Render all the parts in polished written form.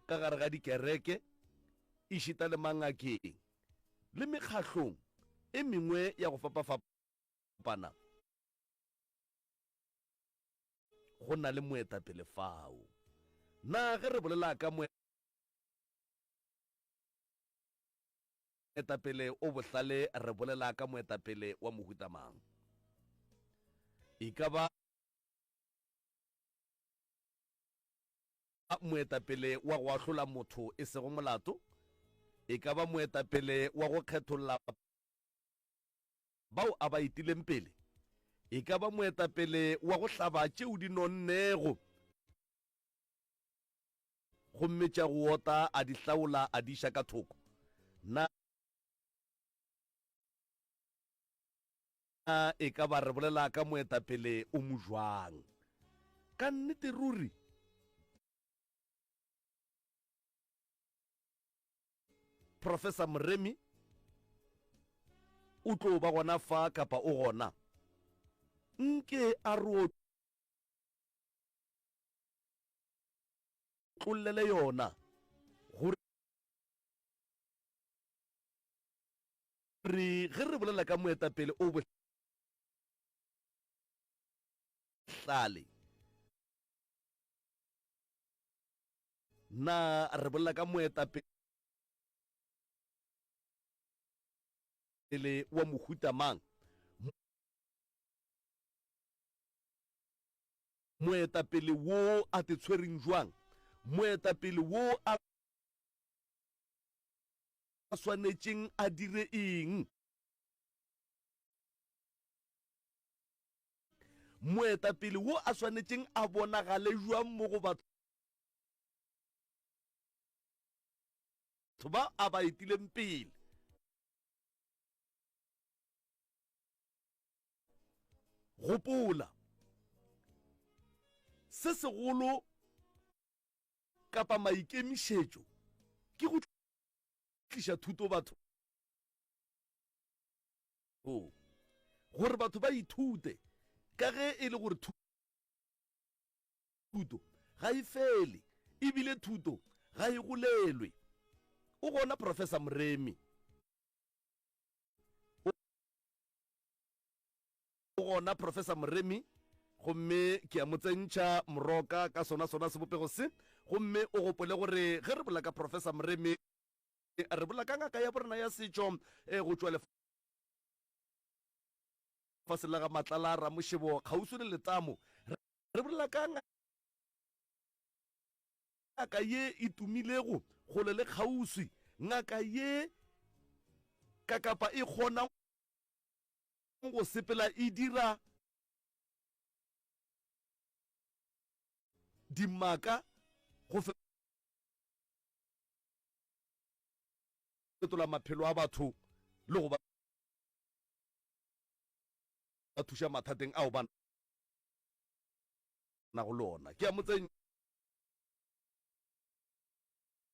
Ka gare ga dikereke, ešita le mangakeng le mekgahlong e mengwe ya go fapafapana, go na le moetapele fao. Na ge re bolela ka moetapele o bohlale re bolela ka moetapele wa mohuta mang? E ka ba moetapele wa go ahlola motho e sego molato? E ka ba moetapele wa go kgetholla bao a ba etileng pele? E ka ba moetapele wa go hlaba tšeo di nonnego gomme tša go ota a di hlaola a di iša ka thoko? Na e ka ba re bolela ka moetapele o mo jwang? Ka nnete ruri, Professor Moremi o tlo ba gona fa kapa o gona? Nke a re otlollele yona gore ge re bolela ka moetapele o bohlale, na re bolela ka moetapele wa mohuta mang? Moetapele wo a te tshwereng jwang? Moetapele wo a swanetšeng a dire eng? Moetapele wo a swanetšeng a bonagale jwang mo go batho ba a ba etileng pele? Gopola, se segolo kapa maikemišetšo ke go tliša thuto bathong, gore batho ba ithute, ka ge e le gore thuto ga e fele ebile thuto ga e golelwe. O gona Professor Moremi. O gona Professor Moremi, gomme ke a mo tsentšha moroka ka sona sona sebopego se. Gomme o gopole gore ge re bolela ka Professor Moremi, re bolela ka ngaka ya borena ya setšo eh, go tšwa lefaseng la ga Matlala Ramošebo kgauswi le Letamo. Re bolela ka ngaka ye e tumilego kgole le kgauswi, ngaka ye ka kapa e kgona go sepela e dira dimaka go fetola maphelo a batho le go ba thuša mathateng ao ba nago le ona. Ke a mo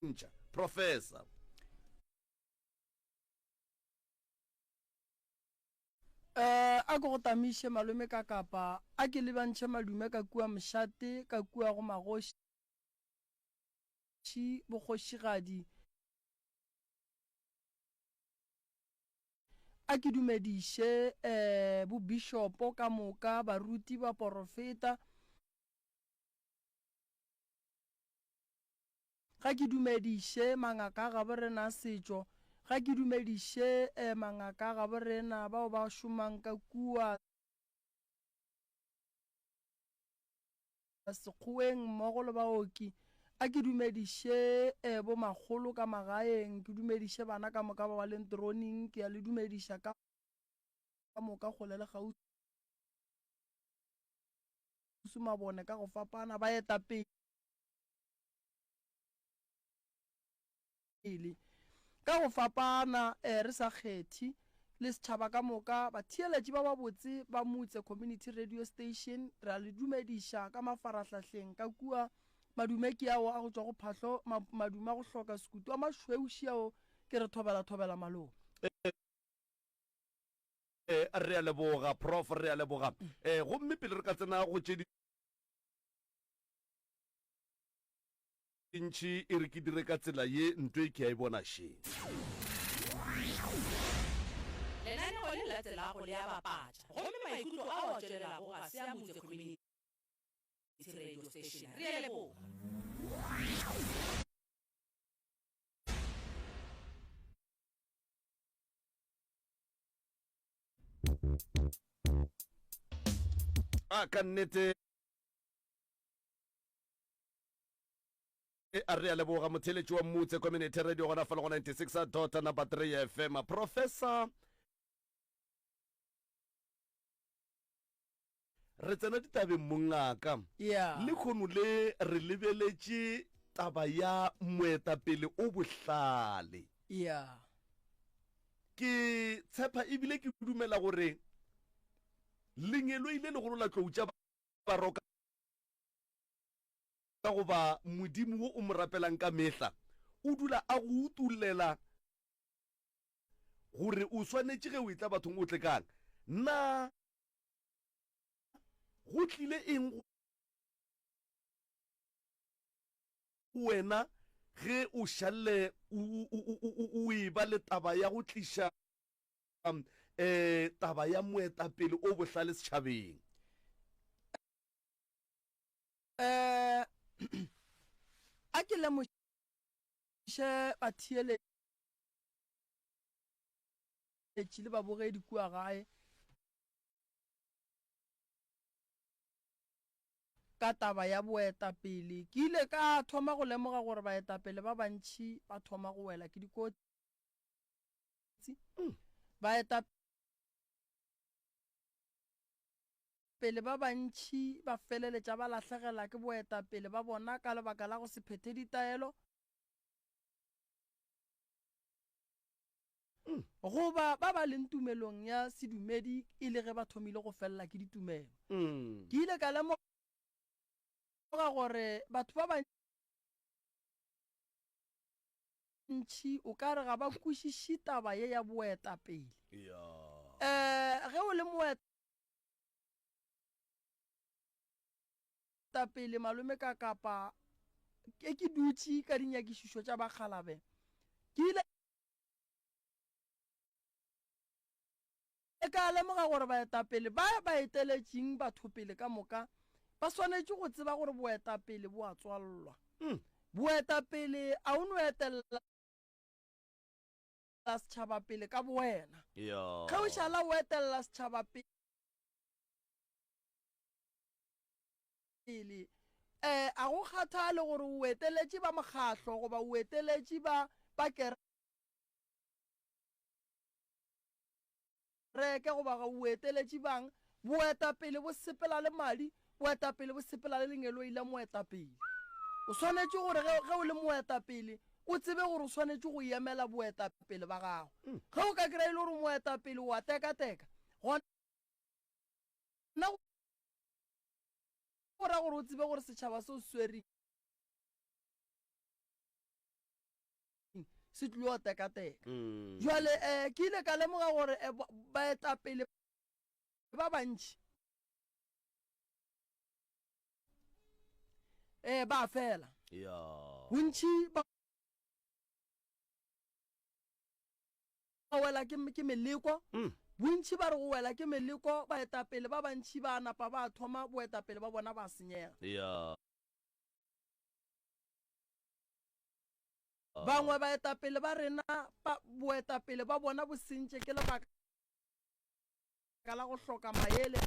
tsentšha, Professor. Eh, a ke go tamiše malome ka kapa, a ke lebantšhe madume ka kua mošate, ka kua go magoši, bokgošigadi. A ke dumediše eh, bobishopo ka moka, baruti, baporofeta. Ga ke dumediše mangaka a gabo rena a setšo, ga ke dumediše mangaka a gabo rena bao ba šomang ka kua Sekgoweng mmogo le baoki. A ke dumediše bomakgolo ka magaeng, ke dumediše bana ka moka ba ba leng teroning, ke a le dumediša ka moka kgole le kgauswi, mabone ka go fapana, baetapele. Pele. Ka go fapana, re sa kgethe, le setšhaba ka moka, batheeletši ba babotse ba Mutse Community Radio Station, re a le dumediša ka mafarahlahleng ka kua. Madume ke ao a go tšwa go Phahlo, ma, madume a go hloka sekutu a mašweu šiao, ke re thobela thobela malome. Re a leboga, Prof, re a leboga. Gomme pele re ka tsena go tše di. ntši e re ke dire ka tsela ye nto e ke a e bona še. Lenaneo le latelago le a bapatša, gomme maikutlo ao a tšwelelago ga se a Mutse Community Radio Station. Re a leboga. A ka nnete a re a leboga motheeletši wa Mmutse Community Radio gona fela go 96 dot number 3 FM. Professor re tsena ditabeng mongaka. Yeah. Lehono le re lebeletše taba ya moetapele o bohlale. Yeah. Ke tshepa ebile ke dumela gore lengeloi le legolo la tlou tša baroka goba Modimo wo o mo rapelang ka mehla o dula a go utollela gore o swanetše ge o etla bathong o tle kang. Na go tlile eng go wena ge o šalle o eba le taba ya go tliša um taba ya moetapele o bohlale setšhabeng? Um a ke lemoše batheeletši le babogedi kua gae ka taba ya boetapele. Ke ile ka thoma go lemoga gore baetapele ba bantši ba thoma go wela ke dikotsi. Baetapele ba bantši ba feleletša ba lahlegela ke boetapele ba bona ka lebaka la go se phethe ditaelo goba ba ba leng tumelong ya sedumedi e le ge ba thomile go felela ke ditumelo. Ke ile ka lemoga gore batho ba bantši o ka re ga ba kwešiše taba ye ya boetapele. Um ge o le moetapele malome ka kapa ke ke dutše ka dinyakišišo tša bakgalabe, ke ile ka lemoga gore baetapele ba ba eteletšeng batho pele ka moka ba swanetše go tseba gore boetapele bo a tswallwa. Boetapele a o no etelela setšhaba pele ka bowena. Ge o šala o etelela setšhaba pele, um a go kgathale gore o eteletše ba mokgahlo goba o eteletše ba ba kereke goba ga o eteletše bang, boetapele bo sepela le madi, boetapele bo sepela le lengeloi la moetapele. O swanetše gore ge, ge o le moetapele, o tsebe gore o swanetše go emela boetapele ba gago. Ge o ka kry-a e le gore moetapele o a tekateka, gona go ra gore o tsebe gore setšhaba se o se swereng se tlilo tekateka. Jwale um ke ile ka lemoga gore um baetapele ba bantši um ba fela. Bontši ba wela ke, ke meleko. Bontši ba re go wela ke meleko, baetapele ba bantši ba napa ba thoma boetapele ba bona ba senyega. Bangwe baetapele ba rena ba boetapele ba bona bo sentše ke lebaka la go hloka maele.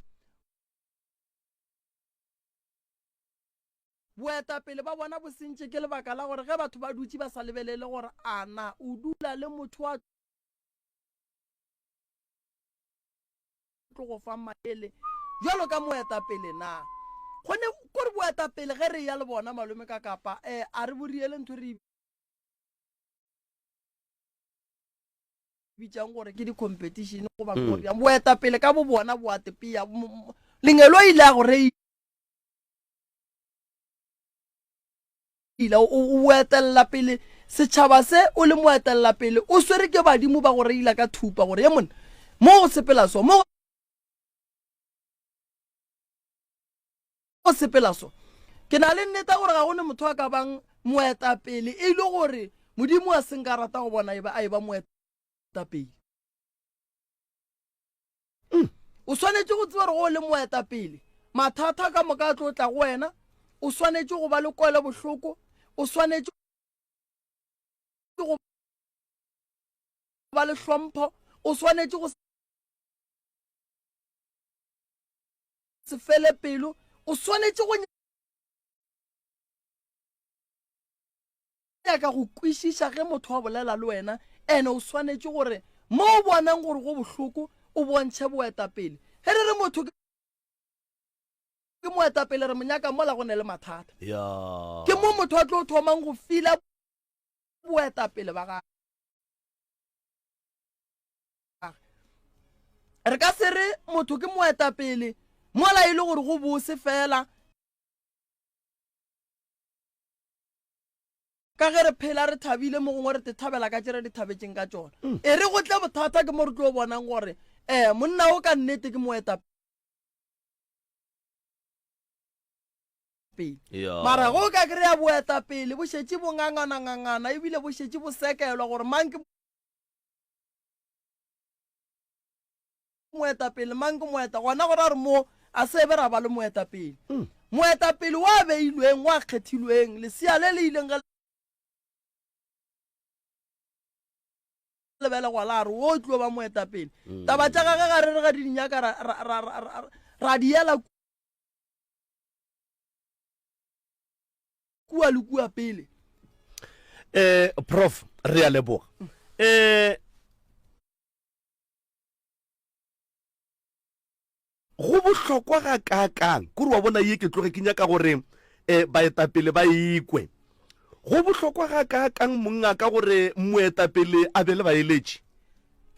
Boetapele ba bona bo sentše ke lebaka la gore ge batho ba dutše ba sa lebelele gore a na o dula le motho wa tlo go fa maele bjalo ka moetapele na. Gone kore boetapele ge re ya le bona malome ka kapa eh, a re boriele ntho re e bitšang gore ke di-competition goba mm. gore boetapele ka bo bona bo a tepea lengeloi le a go reila o etelela pele setšhaba se o le moetelela pele o swere ke badimo ba go reila ka thupa gore ye monna mo go sepela so mo go sepela so ke na le nneta gore ga go ne motho a ka bang. moetapele e le gore Modimo a se nka rata go bona e ba a e ba moetapele. Mm. O swanetše go tseba gore go le moetapele, mathata ka moka a tlo tla go wena, o swanetše go ba le kwelo bohloko, o swanetše go ba le hlompho, o swanetše go se fele pelo, o swanetše go nyaka go kwešiša ge motho a bolela le wena, ene o swanetše gore mo o bonang gore go bohloko o bontšhe boetapele. Ge re re motho ke moetapele re mo nyaka mola go ne le mathata. Ke mo motho a tlo thomang go fila boetapele ba gagwe. Re ka se re motho ke moetapele mola e le gore go bose fela Ka ge re phela re thabile, mo gongwe re te thabela ka tše re di thabetšeng ka tšona. Mm. E re go tle bothata ke mo re tlo bonang gore um monna o ka nnete ke moetapele. Mara go ka kry-a boetapele bo šetše bo ngangana-ngangana ebile bo šetše bo sekelwa gore mang ke moetapele mang ke moeta gona go ra gore mo a se be ra ba le moetapele mm. moetapele wa beilweng wa kgethilweng lesea le le ileng ge lebelegwa la re o tlo ba moetapele mm. taba tša gage ga re re ga di dinyaka ra di ela kua le kua pele um prof re a leboga um Go bohlokwa gakaakang, kore wa bona ye ke tloge ke nyaka gore um baetapele ba ikwe. Go bohlokwa gakaakang mongaka gore moetapele a be le baeletši?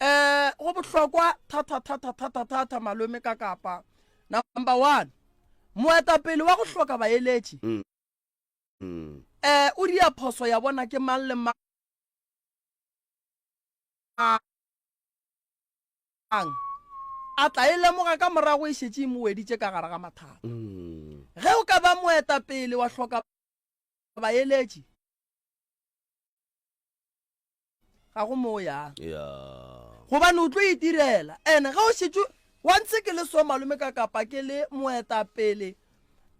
Um go bohlokwa thata thata thata thata malome ka kapa. Number one, moetapele wa go hloka baeletši um o dia phoso ya bona ke mang le mang. A tla e lemoga ka morago e šetše e mo weditše ka gare ga mathata. Mm. Ge o ka ba moetapele wa hloka baeletši, ga go mo o yang. Gobane o tlo itirela. Ene ge o šetše wa ntse ke le so malome ka kapa ke le moetapele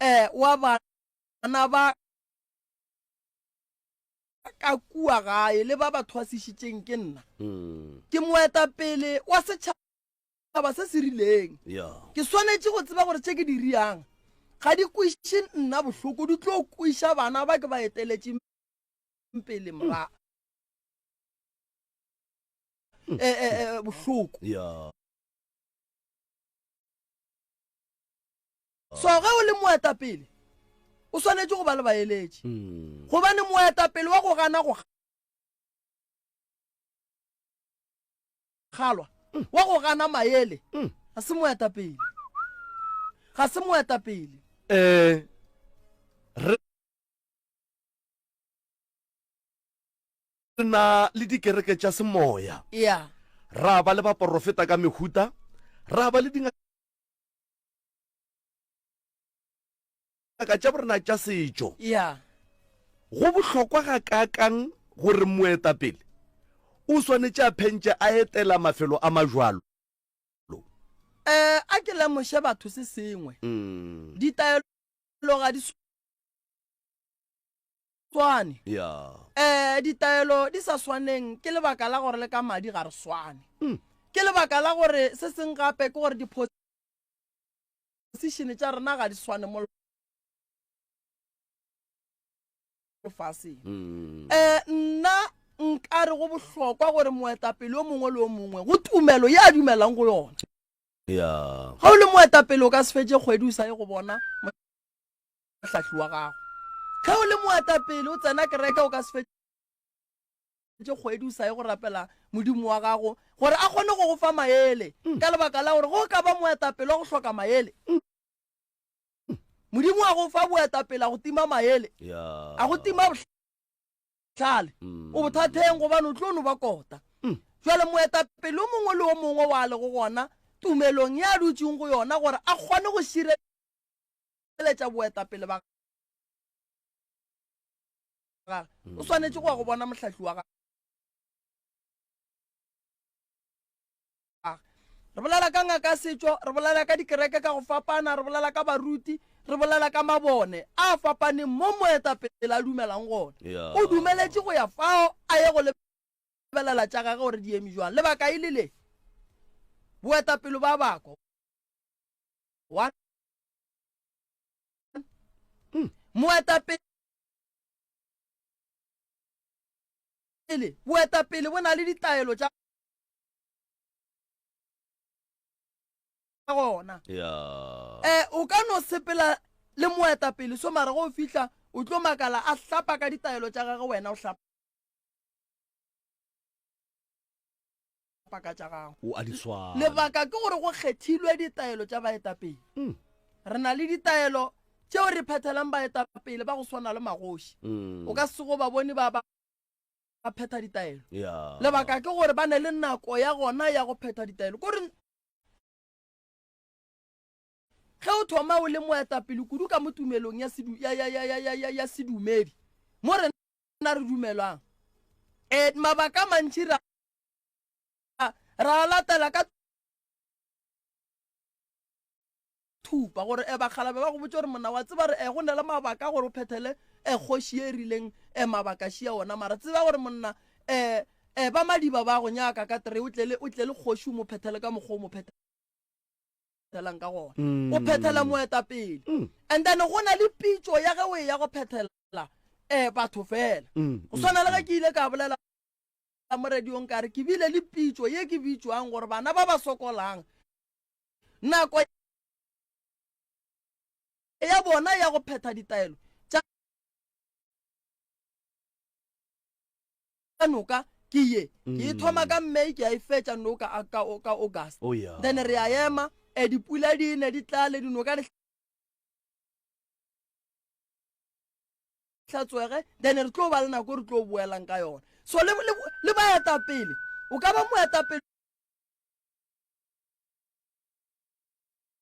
um wa bana ba ka kua gae le ba ba thwasišitšeng ke nna. Mm. Ke moetapele wa setšhaba se se rileng. Ke swanetše go tseba gore tše ke di riang ga di kweše nna bohloko, di tlo kweša bana ba ke ba eteletšeng pele mora mm. eh, eh, eh, bohloko. So ge o le moetapele o swanetše go ba le baeletši mm. gobane moetapele wa go gana go kgalwa mm. wa go gana maele mm. ga se moetapele ga se moetapele um re na le dikereke tša semoya yeah. ra ba le baporofeta ka mehuta ra ba le dingaka tša borena tša setšo. Yeah. Go bohlokwa gakaakang gore moetapele o swanetše a phentše a etela mafelo a majwalo? Eh, a ke lemoše batho se sengwe. Mm. Ditaelo ga di swane. Yeah. Eh, ditaelo di sa swaneng ke lebaka la gore le ka madi ga re swane. Mm. Ke lebaka la gore se seng gape ke gore dipho Position tša rena ga di swane mo lefaseng. Mm. Eh, nna nka re go bohlokwa gore moetapele yo mongwe le yo mongwe go tumelo ye a dumelang go yona. Yeah. Ga o le moetapele o ka se fetše kgwedi o sa ye go bona mohlahli wa gago. Ge o le moetapele o tsena kereke o ka se fetše tše kgwedi o sa ye go rapela Modimo wa gago gore a kgone go go fa maele, mm. ka lebaka la gore go ka ba moetapele wa go hloka maele. Mm. Modimo wa go fa boetapele a go tima maele, a go tima bohlale, mm. o bothatheng gobane o tlo no ba kota. Jwale moetapele o mongwe le o mongwe wa lego gona tumelong ya dutšeng go yona gore a kgone go šireletša boetapele ba. gage, o swanetše go ya go bona mohlahli wa gage. Re bolela ka ngaka ya setšo, re bolela ka dikereke ka go fapana, re bolela ka baruti, re bolela ka mabone a fapaneng mo moetapele a dumelang gona. O dumeletše go ya fao a ye go lebelela tša gage gore di eme jwang. Lebaka e le le, boetapele ba bakwa. One. Moetapele, boetapele bo na le ditaelo tša gona. Yeah. Eh, o ka no sepela le moetapele so mara go fihla o tlo makala a hlapa ka ditaelo tša gagwe wena o hlapa ka tša gago. O a di swana. Lebaka ke gore go kgethilwe ditaelo tša baetapele. Mm. Re na le ditaelo tšeo re phethelang baetapele ba go swana le magoši. Mm. O ka se go ba bone ba ba ba phetha ditaelo. Yeah. Lebaka ke gore ba ne le nako ya gona ya go phetha ditaelo. Kore ge o thoma o le moetapele kudu ka mo tumelong ya sedu, ya, ya, ya, ya, ya, ya, ya sedumedi mo rena re dumelwang, e, mabaka a mantši ra, ra a latela ka thupa gore e bakgalabe ba go botse gore monna wa tseba re e go ne le mabaka gore o phethele e kgoši e rileng e mabaka šia ona mara tseba gore monna e e ba madiba ba go nyaka ka tere o tle o tle le kgoši o mo phethele ka mokgwa o mo phethelang ka gona o phethela moetapele and then go na le pitšo ya ge o e ya go phethela e batho fela go swana le ge ke ile ka bolela mo radiong ka re ke bile le pitšo ye ke bitšwang gore bana ba ba sokolang nako ya bona ya go phetha ditaelo tša noka ke ye ke e thoma ka May ke a e fetša noka ka ka August Oh, yeah. then re a ema e dipula di ne di tlale dinoka di hlatswege then re tlo ba le nako re tlo boelang ka yona so le, le, le baetapele o ka ba moetapele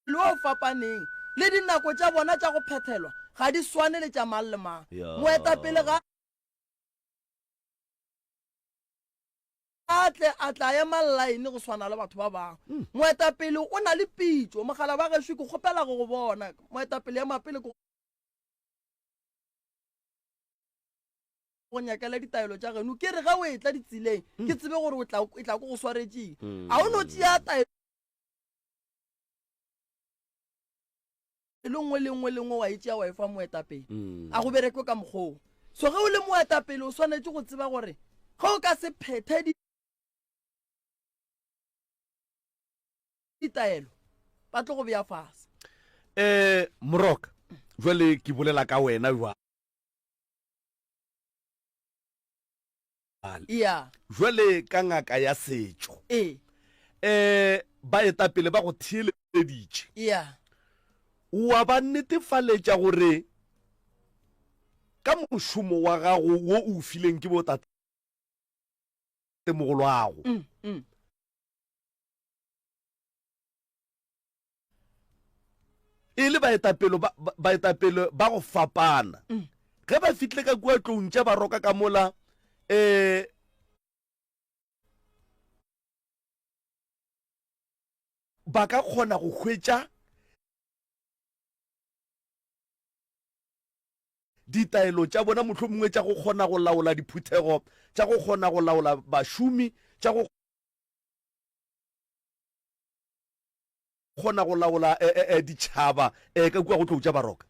le o fapaneng le dinako tša bona tša go phethelwa ga di swane le tša mang le mang. Moetapele ga a tle a tla ema line go swana le batho ba bangwe. Hmm. Moetapele o na le pitšo. Mogala wa gešo ke kgopela go go bona. Moetapele ema pele ke go nyakela ditaelo tša geno. Ke re ge o etla ditseleng hmm. ke tsebe gore o tla e tla ko go swaretšeng. Hmm. A o no tšea taelo nngwe le nngwe le nngwe wa e tšea wa e fa moetapele. Mm. A go berekwe ka mokgoo. So ge o le moetapele o swanetše go tseba gore ge o ka se phethe ditaelo ba tlo go bea fase. Eh Moroka, jwale ke bolela ka wena jwale. Yeah. Jwale ka ngaka ya setšo. Ee. Eh baetapele ba go theeleditše. Yeah. Wa ba netefaletša gore ka mošomo wa gago wo o o fileng ke bo tatemogoloago. Mm, mm. E le baetapele ba, baetapele ba go fapana. Mm. Ge ba fitlile ka kua tloung tša baroka ka mola, eh, ba ka kgona go hwetša ditaelo tša bona mohlomongwe tša go kgona go laola diphuthego, tša go kgona go laola bašomi, tša go kgona go laola eh, eh, eh, ditšhaba eh, ka kua go tlou tša baroka.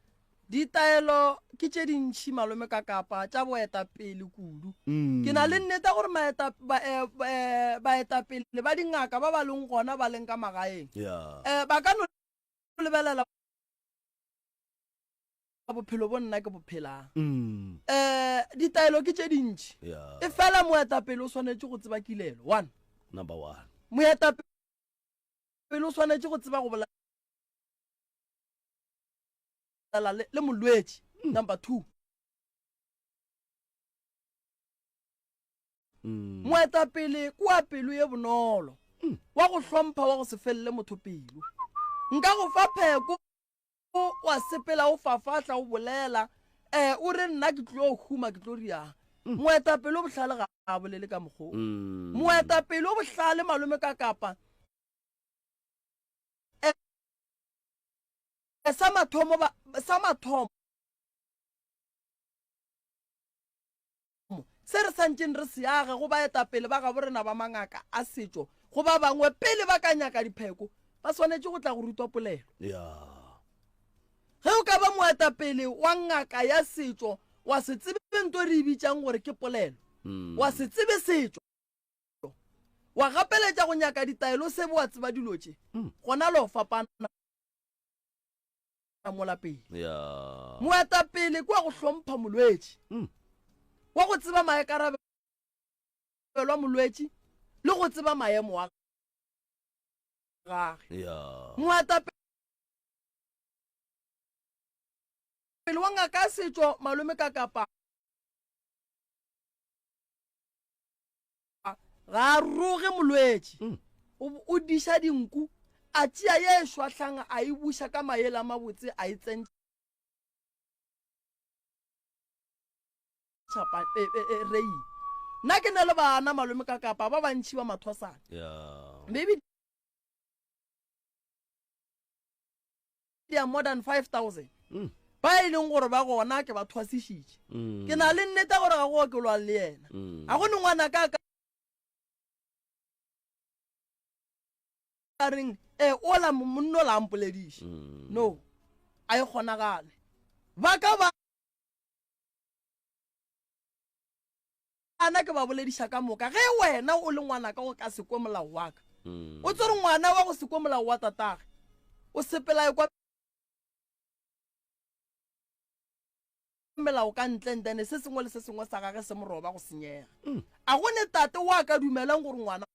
Ditaelo ke tše dintši malome ka Kapa tša boetapele kudu. Mm. Ke na le nnete gore maeta, ba, eh, eh, baetapele ba dingaka ba ba leng gona ba leng ka magaeng Yeah. eh, ba ka no lebelela bophelo bo nna ke bo phelang. Mm. Eh, ditaelo ke tše dintši. Yeah. E fela moetapele o swanetše go tseba kilelo. One. Number one. Moetapele o swanetše go tseba go bolela le, le molwetši. Mm. Number 2. Mm. Moetapele ke wa pelo ye bonolo, mm. wa go hlompha, wa go se felele motho pelo. Nka go fa pheko wa sepela o fafahla o bolela, eh, o re nna ke tlo huma ke tlo riang. Moetapele o bohlale ga a bolele ka mokgwa o. Moetapele o bohlale malome ka kapa e sa mathomo ba sa mathomo se re santšeng re se age go baetapele ba gabo rena ba mangaka a setšo go ba bangwe pele ba ka nyaka dipheko ba swanetše go tla go rutwa polelo. Ge o ka ba moetapele wa ngaka ya setšo wa se tsebe nto re e bitšang gore ke polelo, wa se tsebe setšo, wa gapeletša go nyaka ditaelo o se be wa tseba dilo tše, gona lo fapana mola pele. Moetapele ke wa go hlompha molwetši, wa go tseba maikarabelo a molwetši le go tseba maemo a gage. Moetapele wa ngaka ya setšo Malome Kakapa ga a roge molwetši. O, o diša dinku, a tšea ye e šwahlang a e buša ka maele a mabotse a e tsentšha pa, e, e, e, reing. Nna ke na le bana Malome Kakapa ba bantši ba mathwasana. Maybe they are more than 5000 mm. ba e leng gore ba gona ke ba thwasišitše mm. ke na le nnete gore ga go okelwang le yena mm. ga go ne ngwana ka ka reng e ola monno la mpolediše no a e kgonagale ba ka ba ana ke ba bolediša ka moka ge wena o le ngwana ka go ka se kwe molao wa ka mm. o tsere ngwana wa go se kwe molao wa tatage o sepela e kwa melao ka ntle ntene se sengwe le se sengwe sa gage se moroba go senyega mm. a go ne tate wa ka dumelang gore ngwana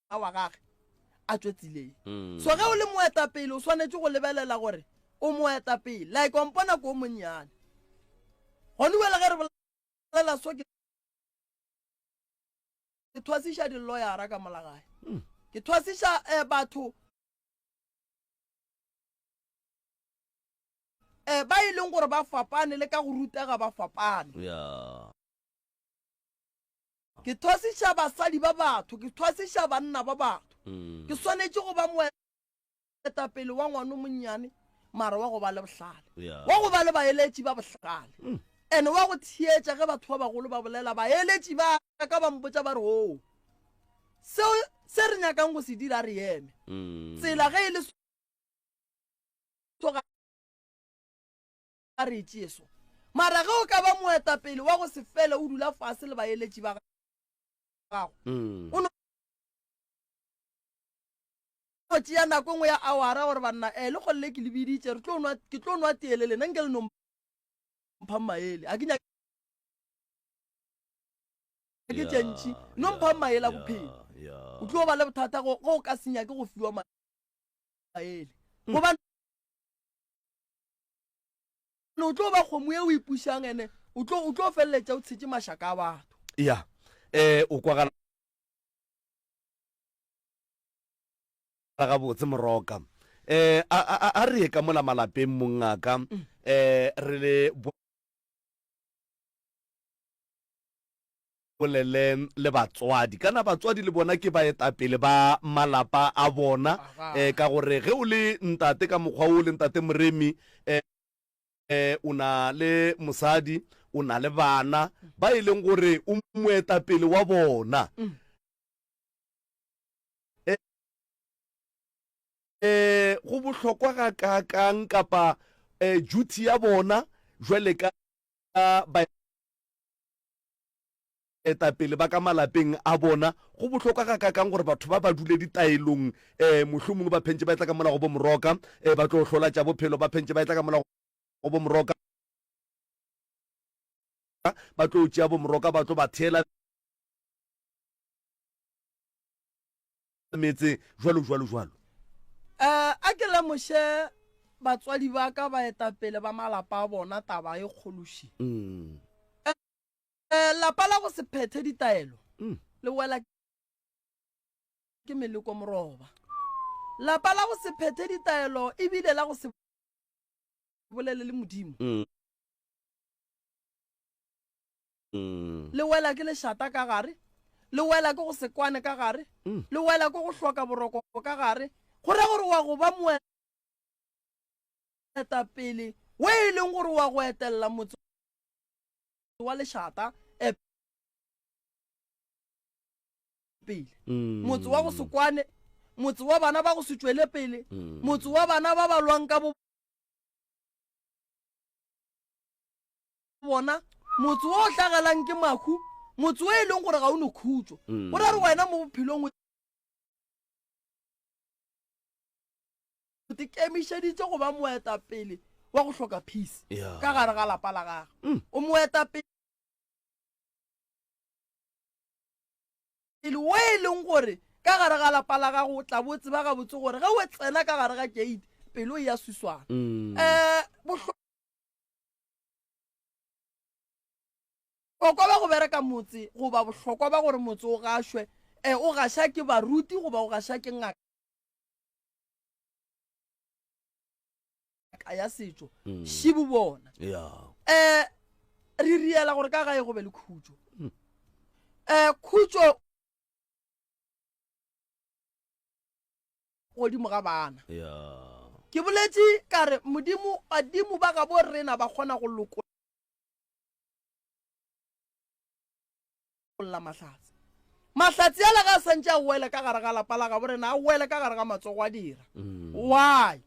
wa gage a tšwe tseleng mm. so ge o le moetapele o swanetše go lebelela gore o moetapele like wa mpona ko o monnyane gone bjale ge re bolela so ke thwasiša diloyara ka molagae mm. ke thwasiša eh, batho eh, ba e leng gore ba fapane le ka go rutega ba fapane yeah. Ke thwasiša basadi ba batho, ke thwasiša banna ba batho. Mm. Ke swanetše go ba moetapele wa ngwana o monnyane, mara wa go ba le bohlale, yeah. wa go ba le baeletši ba bohlale mm. and wa go theetša ge batho ba bagolo ba bolela. Baeletši ba ka ba mpotša ba re oo oh, seo se re nyakang go se dira re eme mm. tsela ge e le so ga re e tšee so. Mara ge o ka ba moetapele wa go se fele o dula fase le baeletši ba gago, mm. o no tšea nako e nngwe ya awara gore banna eh le kgolle ke le biditše re tlo nwa ke tlo nwa tee le lena nke le no mpha maele a ke nyake ke tše ntši no mpha maele a bophelo o tlo ba le bothata go go ka se nyake go fiwa maele gobane o tlo ba kgomo ye o ipušang ene o tlo o tlo feleletša o tshetše mašaka a batho. Ya eh o kwagala gabotse Moroka. Eh a a a re ye ka mola malapeng mongaka eh re le bolele le batswadi. Kana batswadi le bona ke baetapele ba malapa a bona eh ka gore ge o le ntate ka mokgwa o le ntate Moremi eh o na le mosadi o na le bana ba e leng gore o moetapele wa bona. Eh go bohlokwa gakaakang kapa eh duty ya bona jwale ka baetapele ba ka malapeng a bona. Go bohlokwa gakaakang gore batho ba ba dule ditaelong, um mohlomongwe ba phentše ba etla ka mola go bo Moroka, um ba tlo hlola tša bophelo, ba phentše ba etla ka mola go bo Moroka, ba tlo tšea bo Moroka, ba tlo ba theela metse, jwalo jwalo jwalo. Um a ke lemoše batswadi ba ka baetapele ba malapa a bona taba e kgološi. Mm. Eh, lapa la go se phethe ditaelo mm. le wela ke meleko moroba. Lapa la go se phethe ditaelo ebile la go se bolele le Modimo mm. Le wela ke lešata ka gare, le wela ke go se kwane ka gare, le wela ke go hloka boroko ka gare, go ra gore wa go ba moetapele we e leng gore wa go etelela motse wa lešata pele. Motse wa go se kwane, motse wa bana ba go se tšwele pele, motse wa bana ba ba lwang ka bo bona, motse wo o hlagelang ke mahu, motse wo e leng gore ga o ne khutšo. Go ra gore wena mo bophelong o ikemišeditše go ba moetapele wa go hloka peace ka gare ga lapa la gagwe. O moetapele wo e leng gore ka gare ga lapa la gago o tla bo tseba gabotse gore ge o tsena ka gare ga gate pelo e ya swiswana. Um Bohlokwa bja go bereka motse goba bohlokwa bja gore motse o gašwe, e, o gaša ke baruti goba o gaša ke ngaka ya setšo, šibu bona. E, re riela gore ka gae go be le khutšo. E, khutšo godimo ga bana. Ke boletše ka re Modimo, badimo ba gabo rena ba kgona go lokolla mahlatse. Mahlatse ala ga a santše a wele ka gare ga lapa la gabo rena, a wele ka gare ga matsogo a dira. Why?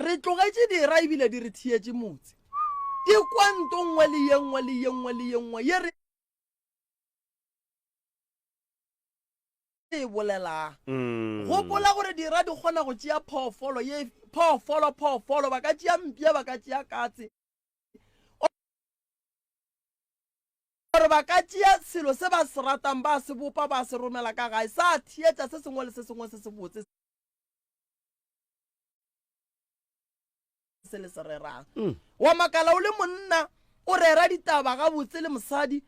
Re tlogetše dira ebile di re thietše motse. Di kwa nto nngwe le ye nngwe le ye nngwe le ye nngwe ye re e bolelang. Gopola gore dira di kgona go tšea phoofolo ye, phoofolo, phoofolo, ba ka tšea mpša, ba ka tšea katse, gore ba ka tšea selo se ba se ratang, ba se bopa, ba se romela ka gae, sa theetša se sengwe le se sengwe se sebotse se le se rerang. Wa makala o le monna, o rera ditaba gabotse le mosadi,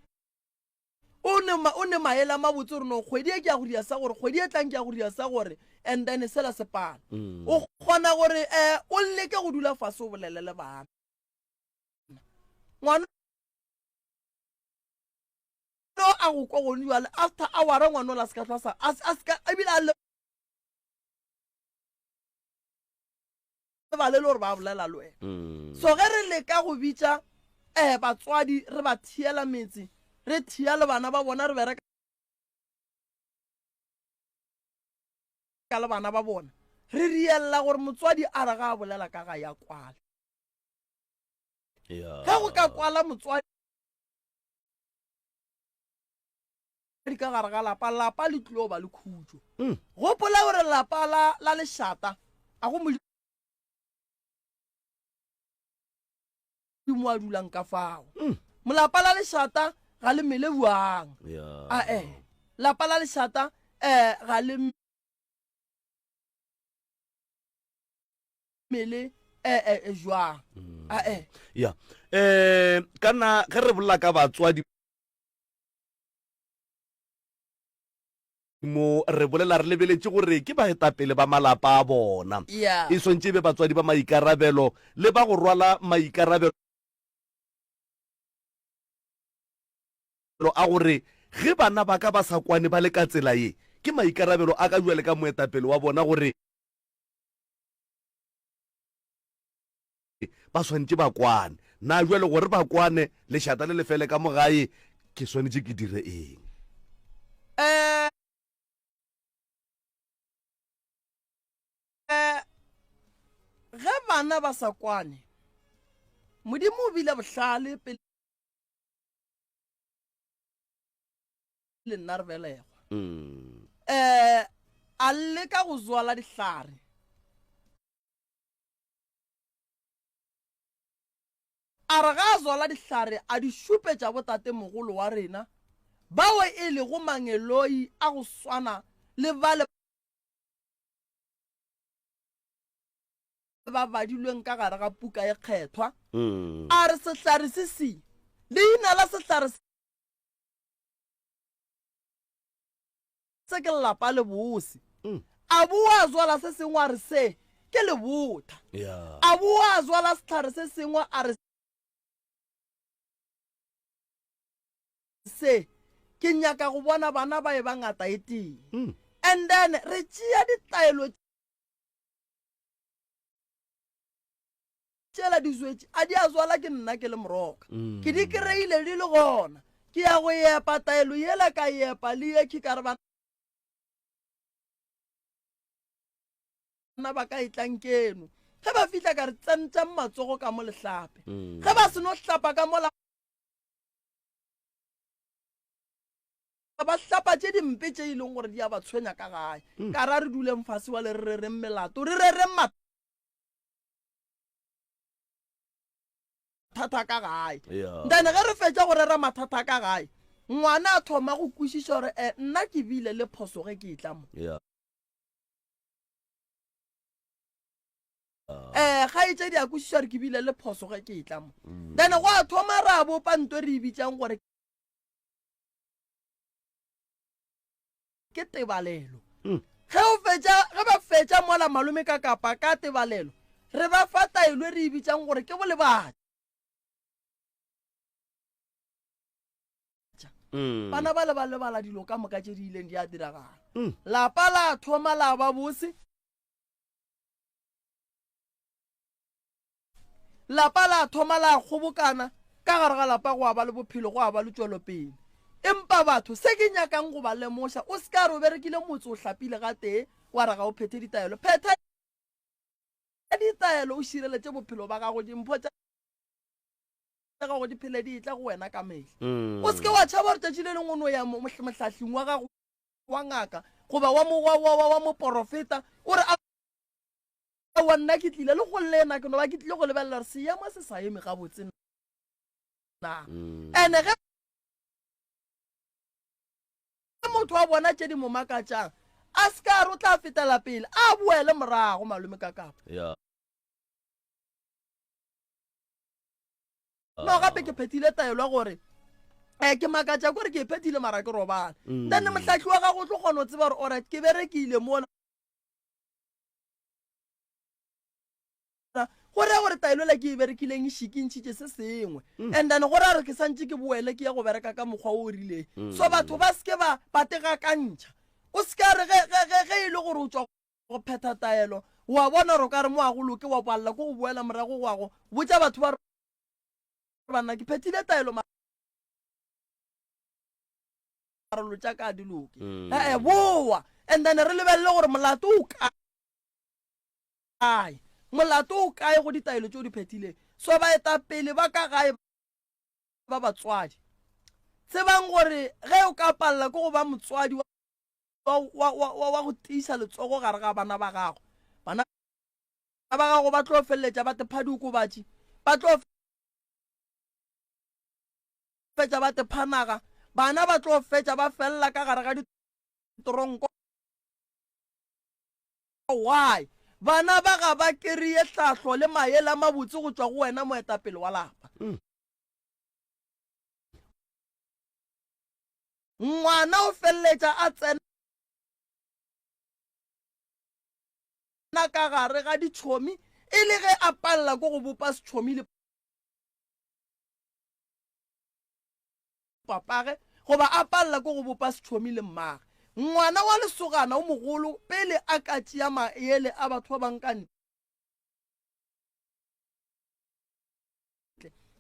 O ne, o ne maele a mabotse gore no kgwedi e ke ya go dira sa gore, kgwedi e tlang ke ya go dira sa gore, and then sela se pala. O kgona gore um o leke go dula fase o bolele le bana. Ngwana a go kwa gone jwale after hour ngwana o la se ka hlwa sa, a, a se ka, ebile a lebale le gore ba bolela le wena. So ge re leka go bitša um batswadi re ba thiela metse, re thia le bana ba bona, re bereka le bana ba bona, re riella gore motswadi a re ga a bolela ka ga ya kwale. Ge go ka kwala motswadi ka gare ga lapa, lapa le tlilo ba le khutšo. Gopola gore lapa la, la lešata a go Modimo a dulang ka fao. Molapa la lešata ga le mele bjang. Ae, lapa la lešata um ga le mele um jwang. Ae. Ya. Um kana ge re bolela ka batswadi mo re bolela re lebeletše gore ke baetapele ba malapa a bona. Yeah. E swantše e be batswadi ba maikarabelo le ba go rwala maikarabelo a gore ge bana ba ka ba sa kwane ba le ka tsela ye, ke maikarabelo a ka bjale ka moetapele wa bona gore ba swanetše ba kwane. Na bjale gore ba kwane, lešata le le fele ka mo gae, ke swanetše ke dire eng? Ge bana ba sa kwane, Modimo o bile bohlale pele nna re belegwa. A leka go zwala dihlare. A re ga a zwala dihlare a di šupetša botatemogolo wa rena, bao e lego mangeloi a go swana le bale ba badilweng ka gare ga puka e kgethwa. A re sehlare se se, leina la sehlare se ke lapa le bose. A boa a zwala se sengwe a re se. ke lebotha. Yeah. A boa a zwala sehlare se sengwe a re se ke nyaka go bona bana ba e ba ngata e tee. Mm. And then re tšea ditaelo tšela di zwetše a di a zwala ke nna ke le moroka. Mm. Ke di kry-ile di le gona. Ke ya go epa taelo yela ka epa le ye ka re bana ba ka e tlang keno. Ge ba fihla ka re tsentšang matsogo ka mo lehlape. Mm. Ge ba seno hlapa ka mola ba hlapa tše dimpe tše e leng gore di a ba tshwenya ka gae. Mm. Ka ra re duleng fase wa le re rereng melato, re rereng mathata ka gae. Yeah. Then ge re fetša go rera mathata ka gae, ngwana a thoma go kwešiša gore eh, nna ke bile le phoso ge ke etla mo. Yeah. Eh, kgaetšedi a kwešiša gore ke bile le phoso ge ke etla mo. Mm. Then go a thoma ra bopa nto re e bitsang gore ke tebalelo. Mm. Ge o fetša, ge ba fetša mola malome ka kapa ka tebalelo, re ba fa taelo e re e bitsang gore ke bolebatša. Mm. Bana ba le ba lebala dilo ka moka tše di ileng di a diragala. Mm. Lapa la thoma la ba bose. Lapa la thoma la kgobokana, ka gare ga lapa gwa ba le bophelo, gwa ba le tšwelopele. Empa batho, se ke nyakang go ba lemoša, o se ka re o berekile motse o hlapile gatee, wa re ga o phethe ditaelo. Phetha ditaelo o šireletše bophelo ba gago, dimpho tša gago di phele di etla go wena ka mehla. Mm. O se ke wa tšhaba gore tšatši le lengwe o no ya mohlahling wa gago wa ngaka goba wa, wa, wa, wa, wa moporofeta o re Aowa, nna ke tlile le go lena, ke no ba ke tlile go lebelela gore seemo se sa eme gabotse na. Ene ge motho a bona tše di mo makatšang, a se ka re o tla fetela pele, a boele morago, malome Kakapa. Yeah. No, gape ke phethile taelo ya gore um ke makatša kore ke e phethile mara ke robala. Then mohlahli wa gago o tlo kgona go tseba gore alright ke berekile mola. Go raya gore taelo la ke e berekileng e šikintšhitše se sengwe. Mm. And then go raya gore ke santše ke boele ke ye go bereka ka mokgwa o o rileng. Mm. So batho ba seke ba ba tegakantšha. O se ka re ge, ge, ge, ge e le gore o tšwa go phetha taelo, wa bona gore o ka re mo a go loke, wa palela ke go boela morago wa go botša batho ba re banna ke phethile taelo mara lo tša ka di loke. Mm. Eh, boa. And then re lebelele gore molato o kae. Molato o kae go ditaelo tše o di phethileng? So baetapele ba ka gae ba batswadi, tsebang gore ge o ka palela ke go ba motswadi wa, wa, wa, wa, wa go tiiša letsogo gare ga bana ba gago, bana ba gago ba tlo feleletša ba tepha diokobatši, ba tlo fetša ba tepha naga, bana ba tlo fetša ba felela ka gare ga ditronko. Why? Bana ba ga ba kereye tlhahlo le maele a mabotse go tšwa go wena moetapele wa lapa. Mm. Ngwana o feleletša a tsena ka gare ga ditšhomi e le ge a palela ke go bopa setšhomi le papage goba a palela ke go bopa setšhomi le mmage. Ngwana wa lesogana o mogolo pele a ka tšea maele a batho ba bang ka ntle,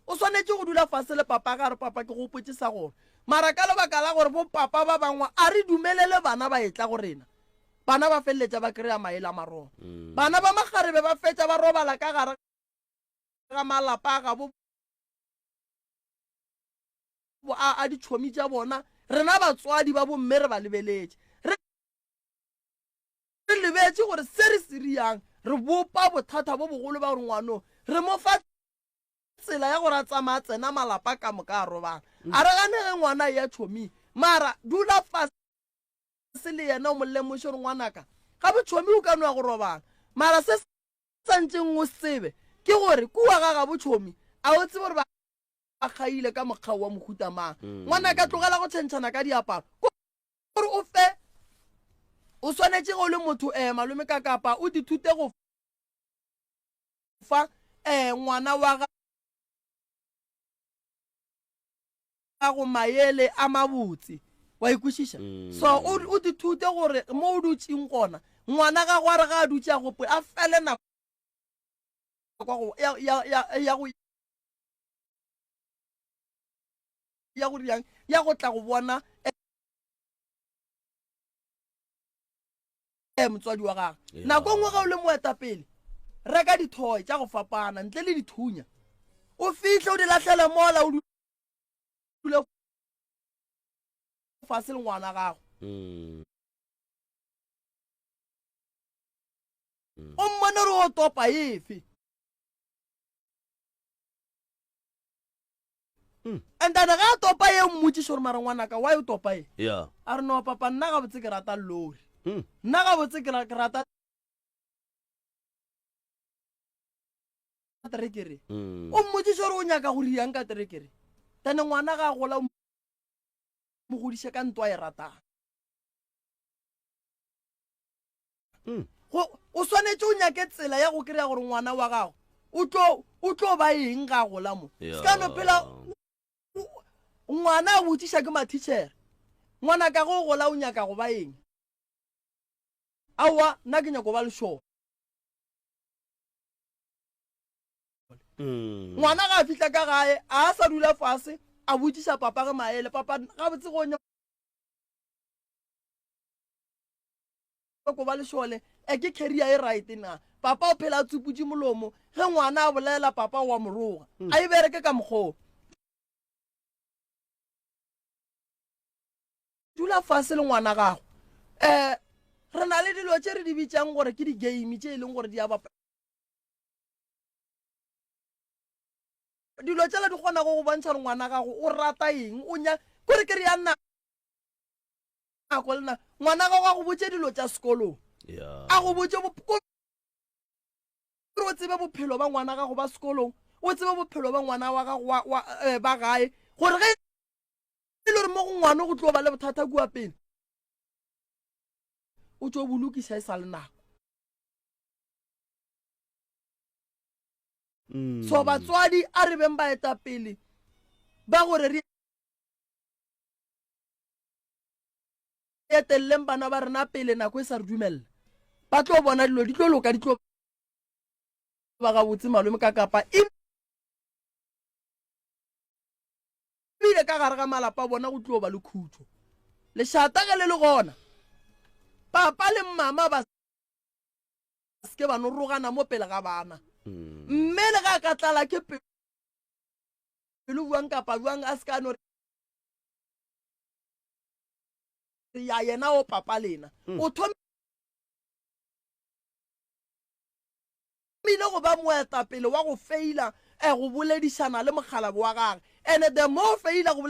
o swanetše go dula fase le papage a re, Papa, ke gopotše sa gore. Mara ka lebaka la gore bopapa ba bangwe a re dumelele bana ba etla go rena, bana ba feleletša ba kry-a maele a maroba. Bana ba makgarebe ba fetša ba robala ka gare ga malapa a gabo a, a ditšhomi tša bona. Rena batswadi ba bomme re ba lebeletše. Re lebetše gore se re se riang, re bopa bothata bo bogolo ba gore ngwano re mo fa tsela ya gore a tsamaya tsena malapa ka moka a robala. A re gane ge ngwana a eya tšhoming, mara dula fase le yena o mo lemoše gore ngwanaka ga botšhomi o ka no ya go robala, mara se santšeng o se tsebe ke gore kua ga gabo tšhomi a o tsebe gore ba kgaile ka mokgao wa mohuta mang. Ngwanaka tlogela go tšhentšhana ka diaparo. Gore o fe o swanetše ge o le motho eh malome ka kapa o dithute go. fa um ngwana wa gago maele a mabotse. Wa e kwešiša? So o, o dithute gore mo o dutšeng gona, ngwana gago a re ga a dutše a gopola, a fele nako ya go, ya, ya, ya, ya go, ya go dirang, ya go tla go bona eh, motswadi wa gagwe. Yeah. Nako e nngwe ge o le moetapele, reka dithoy tša go fapana ntle le dithunya, o fihle o di lahlele mola o dule fase le ngwana gago. Mm. O mmone gore o topa efe. Mm. And then ge a topa ye o mmotšiše gore mara ngwanaka why o topa ye? Yeah. A re no papa nna gabotse ke rata lori. Mm. Nna gabotse ke ra- ke rata terekere. Mm. O mmotšiše gore o nyaka go riang ka terekere. Then ngwana ga a gola o mo godiše ka ntwa e ratang. Mm. Go, o swanetše o nyake tsela ya go kry-a gore ngwana wa gago o tlo, o tlo ba eng ga a gola mo. Se ka no phela ngwana a botšiša ke mathitšhere, ngwana ka go gola o nyaka go ba eng? Aowa, nna ke nyako ba lešole. Mm. Ngwana ga a fihla ka gae, a sa dula fase, a botšiša papage maele, papa gabotse go nyako ba lešole, e ke career e right na? Papa o phela a tsuputše molomo, ge ngwana a bolela papa o a mo roga. Mm. A e bereke ka mokgoo. Dula fase le ngwana gago. Um re na le dilo tše re di bitšang gore ke di-game tše e leng gore di a bapa. Dilo tšela di kgona go go bontšha gore ngwana gago o rata eng, o nya kore ke re ya nako le nako. Ngwana gago a go botše dilo tša sekolong, Yeah. a go botše gore o tsebe bophelo ba ngwana gago ba sekolong, o tsebe bophelo ba ngwana wa gago wa, wa, eh, ba gae, gore ge e le gore mo go ngwana go tlo ba le bothata kua pele, o tšo bo lokiša e sa le nako. Mm. So batswadi a re beng baetapele ba gore re eteleleng bana ba rena pele nako e sa re dumelela. Ba tlo bona dilo di tlo loka, di tlo ba gabotse malome ka kapa ebile ka gare ga malapa a bona go tlo ba le khutšo. Lešata ge le le gona, papa le mama ba se ke ba no rogana mo pele ga bana. Mm. Mme le ga a ka tlala ke pelo bjang kapa bjang a se ka no re ya yena o papa lena. Mm. O thomile go ba moetapele wa go feila eh, go boledišana le mokgalabo wa gage. And the more feila go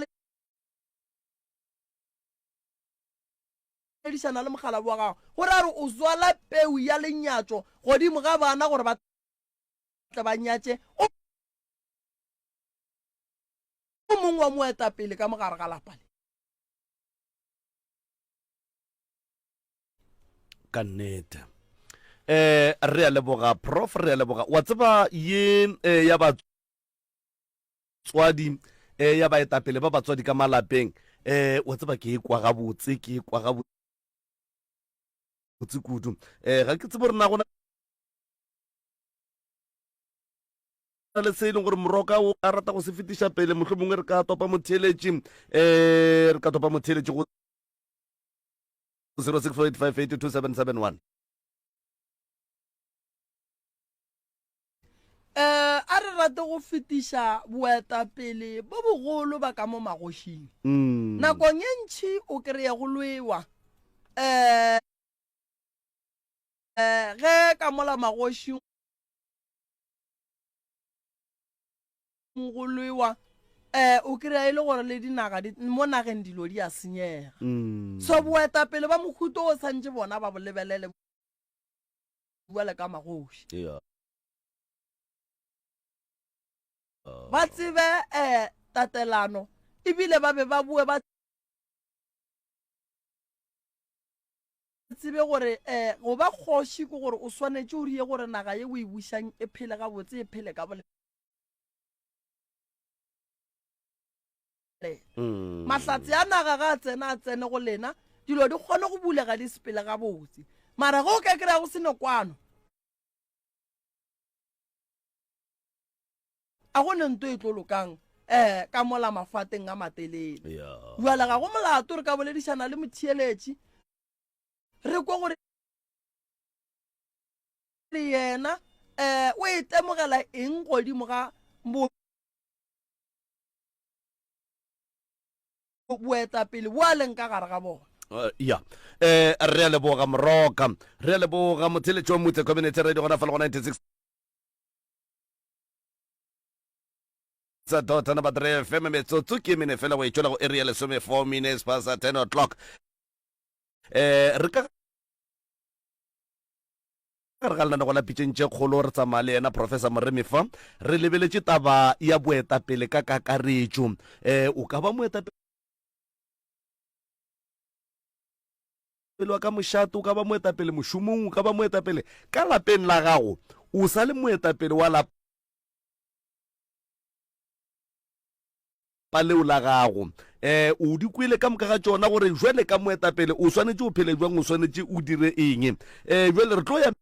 boledišana le mokgalabo wa gago, go ra gore o zwala peu ya lenyatšo godimo ga bana gore ba tle ba nyatše o mongwe wa moetapele ka mogare ga lapa le. Ka nnete. Eh, re a leboga prof, re a leboga. Wa tseba ye eh, ya batswadi eh, ya baetapele ba batswadi ka malapeng eh, wa tseba ke e kwa gabotse, ke e kwa gabotse kudu. Eh, ga ke tsebe gore na go na le se e leng gore moroka o a rata go se fetiša pele, mohlomongwe re ka topa motheeletši eh, re ka topa motheeletši go 0648582771. Eh, a re rate go fetiša boetapele bo bogolo ba ka mo magošing. Mm. Nakong e ntši o kry-e go lwewa eh, ge ka mola magošing go lwewa eh, o kry-a e le gore le dinaga di, mo nageng dilo di a senyega. Mm. So boetapele ba mohuto o santše bona ba bo lebelele bjale ka magoši. Yeah. Ba tsebe eh, tatelano ebile ba be ba boe ba. tsebe gore um go ba kgoši ke gore o swanetše o rie gore naga ye o e bušang e phele gabotse, e phele ka boleta. Mahlatse a naga ga a tsena a tsene go lena, dilo di kgone go bulega di sepele gabotse. Mara ge o ka kry-a go se ne kwano, a go ne nto e tlo lokang um ka mola mafateng a matelele. Bjale ga go molato re ka boledišana le motheeletši re kwe gore yena um o itemogela eng godimo ga boetapele bo a leng ka gare ga bona. Ya um re a leboga Moroka, re a leboga motheeletši wa Mutse Community Radio gona fa le go 96 dot number 3 FM. Metsotso ke mene fela go e tšwela go iri ya lesome, 4 minutes past 10 o'clock. Re ka gare ga lenanego la Pitšeng tše Kgolo, re tsamaya le yena Professor Moremi fa re lebeletše taba ya boetapele ka kakaretšo. O ka ba moetapele wa ka mošate, o ka ba moetapele mošomong, o ka ba moetapele ka lapeng la gago, o sa le moetapele wa lapa leo la gago. O di kwele ka moka ga tšona gore jwale ka moetapele o swanetše o phele jwang, o swanetše o dire eng. Jwale re tlo ya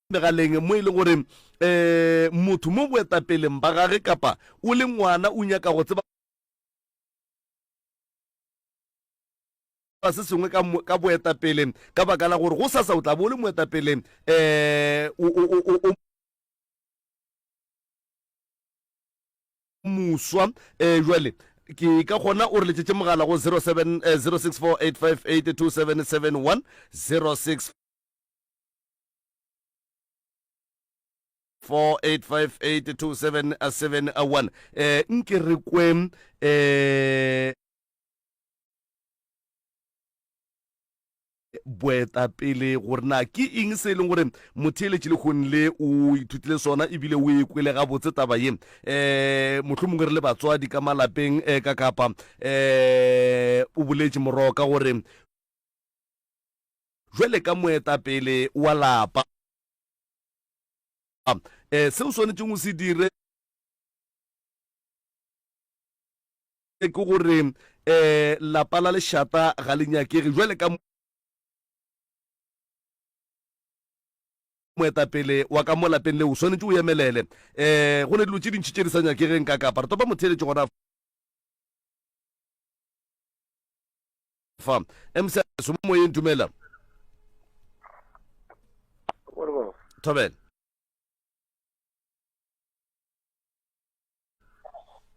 megaleng mo e leng gore motho mo boetapeleng ba gage kapa o le ngwana o nyaka go tseba se sengwe ka boetapele, ka baka la gore go sasa o tla bo o le moetapele o moswa. Jwale ke ka gona o re letšetše mogala go 07 0648582771, 06 48582771. Nke re kwe boetapele gore na ke eng se e leng gore motheeletši lehono le o ithutile sona ebile o e kwele gabotse taba ye. Mohlomongwe re le batswadi ka malapeng ka kapa o boletše Moroka gore jwale ka moetapele wa lapa se o swanetšeng o se dire ke gore lapa la lešata ga le nyakege. Jwale ka moetapele wa ka mo lapeng leo o swanetše o emelele. Go ne dilo tše dintši tše di sa nyakegeng ka kapa. Re topa motheeletši gona fa. MC mo moyeng, dumela. Thobela.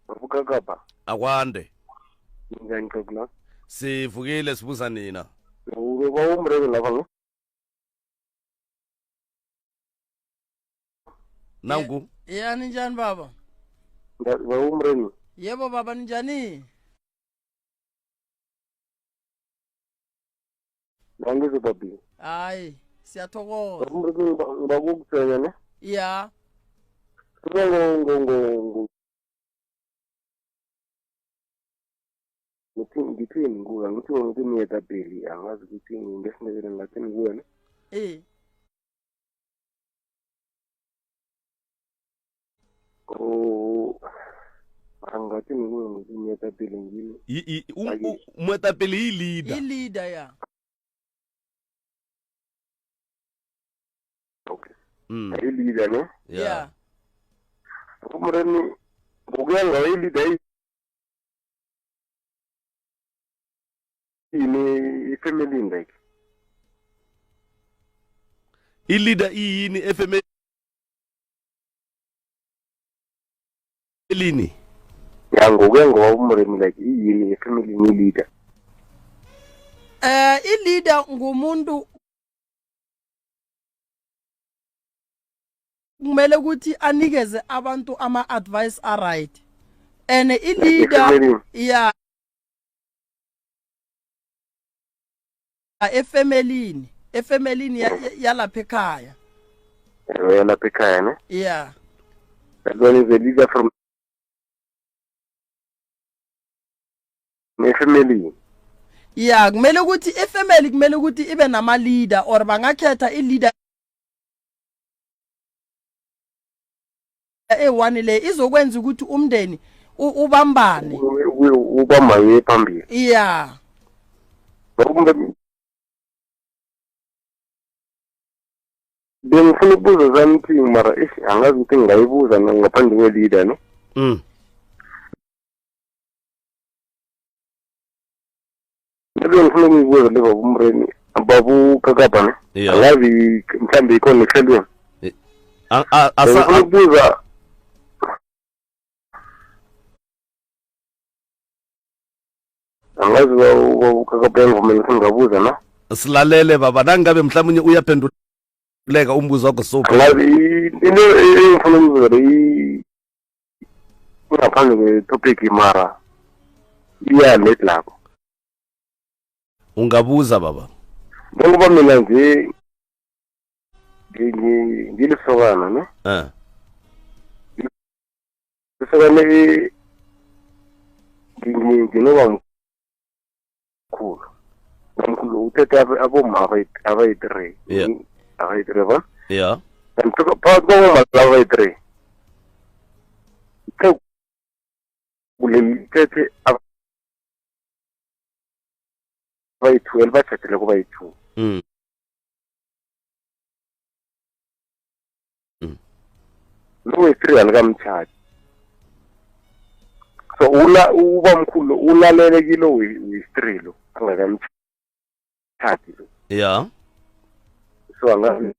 Babukakapa. Akwande. Ninjani Xekula? Sivukile sibuza nina. Uba umrebe lapha no? Nangu. Ya ninjani baba? Ba umrebe. Yebo baba ninjani? Nangizwe babi. Hayi, siyathokoza. Umrebe ngibakukutshela ne? Ya. Kuba ngo ngo ngo ngo ngithi ngithini kuwe ngithi ngithi moetapele angazi ukuthi ngesiNdebele ngingathini kuwe ne Eh. Oh, angathini kuwe ngithi moetapele ngini Moetapele e leader. E leader ya. Okay. I leader ne? Yeah. Umreni ngokuya ngayo i leader yini ifamily like? I leader iyini efamily? Ya ngokuya ngoba umremi like iyini efamily i leader? I leader ngumuntu kumele ukuthi anikeze abantu ama advice a right and i leader ya efemelini, efemelini ya lapha ekhaya. Ya lapha ekhaya ne? Yeah. That one is a leader from efemelini. Ya, kumele ukuthi ifamily kumele ukuthi ibe nama leader or bangakhetha i leader eyi-one le izokwenza ukuthi umndeni ubambane. Ubamba ye phambili. Yeah. Bengifuna ukubuza something mara ish angazi ukuthi ngingayibuza ngaphandle kwe-leader no. Bengifuna ukuyibuza le baba uMremi babu Kakapa ne. Yeah. Angazi mhlambe ikhona ehlelweni. Asa Bengifuna ukubuza angazi babu Kakapa uyangivumela ukuthi ngingabuza na? Silalele baba, nangabe mhlawumbe uyaphenduleka umbuzo wakho so. Angazi into engifuna ukuyibuza le ngaphandle kwe-topic mara iya net lapho. Ungabuza baba. Njengoba mina nje ngilisokana ne? Lisokana nginoba mkhulu. Mkhulu uthethe abomma abayi-three. Abayi-three ba? And phakathi kwabomma laba abayi-three. Kuleli thethe abayi-two elibathathile kubayi-two. Lo we-three alikamthathi. So ula ubamkhulu ulalele kilo we-three lo angakamthathi lo. So angazi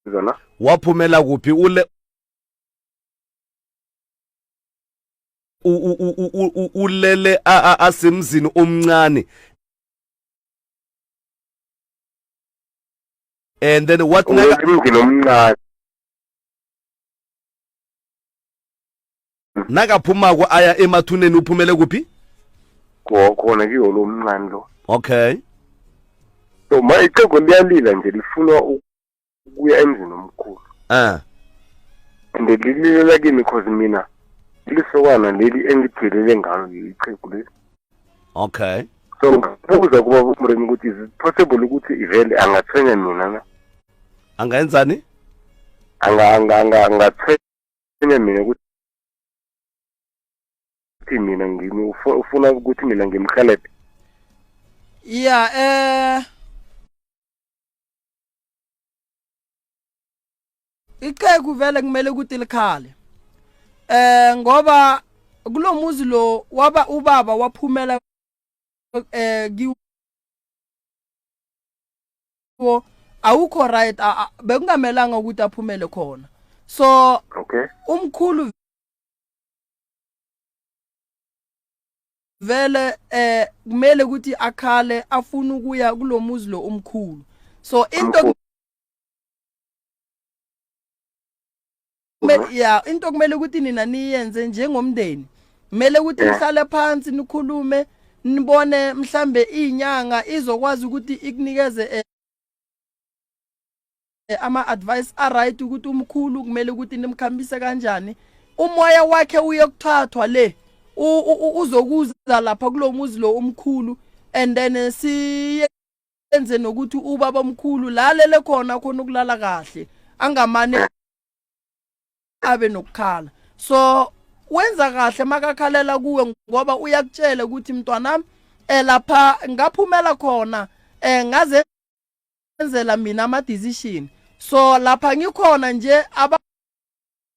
ngizona. Waphumela kuphi ule ulele asemzini omncane, and then what? Emzini omncane. Nakaphumako aya emathuneni uphumele kuphi? Khona kiyo lo omncane lo. Okay. So ma iqhegu liyalila nje lifuna ukuya emzini omkhulu. And lililela kimi cause mina lisokana leli engijwayelele ngalo iqhegu leli. Okay. So ngibuza kuba uMremi ukuthi is it possible ukuthi ivele angathwenya mina na? Angayenzani? Angathwenya mina ukuthi mina ngimi ufuna ukuthi mina ngimhelebhe. Yeah, iqhegu vele kumele ukuthi likhale. Ngoba kulomuzi lo waba ubaba waphumela kiwo awukho right, bekungamelanga ukuthi aphumele khona. So umkhulu vele kumele ukuthi akhale afuna ukuya kulomuzi lo umkhulu. So into ya into kumele ukuthi nina niyenze njengomndeni, kumele ukuthi nihlale phansi nikhulume, nibone mhlambe inyanga izokwazi ukuthi ikunikeze ama advice a right ukuthi umkhulu kumele ukuthi nimkhambise kanjani, umoya wakhe uyokuthathwa le uzokuza lapha kulomuzi lo umkhulu, and then siyenze nokuthi ubaba omkhulu lalele khona khona ukulala kahle, angamane abe nokukhala. So wenza kahle makakhalela kuwe ngoba uyakutshela ukuthi mntwanami lapha ngaphumela khona ngaze enzela mina ama decision. So lapha ngikhona nje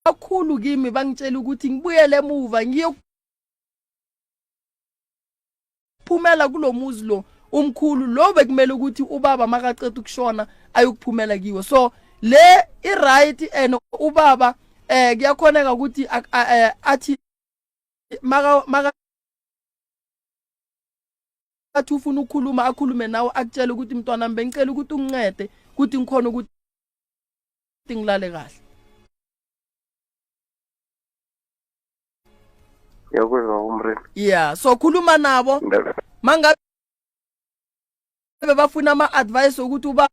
abakhulu kimi bangitshela ukuthi ngibuyele emuva ngiyokuphumela kulomuzi lo umkhulu lo bekumele ukuthi ubaba makaqeda ukushona ayokuphumela kiwo. So le i right and ubaba kuyakhoneka ukuthi athi maka athi ufuna ukukhuluma akhulume nawe, akutshele ukuthi mntwana wami bengicela ukuthi ungincede ukuthi ngikhona ukuthi ngilale kahle. Ngiyakuzwa umremi. Yeah, so khuluma nabo mangabe bafuna ama advice ukuthi uba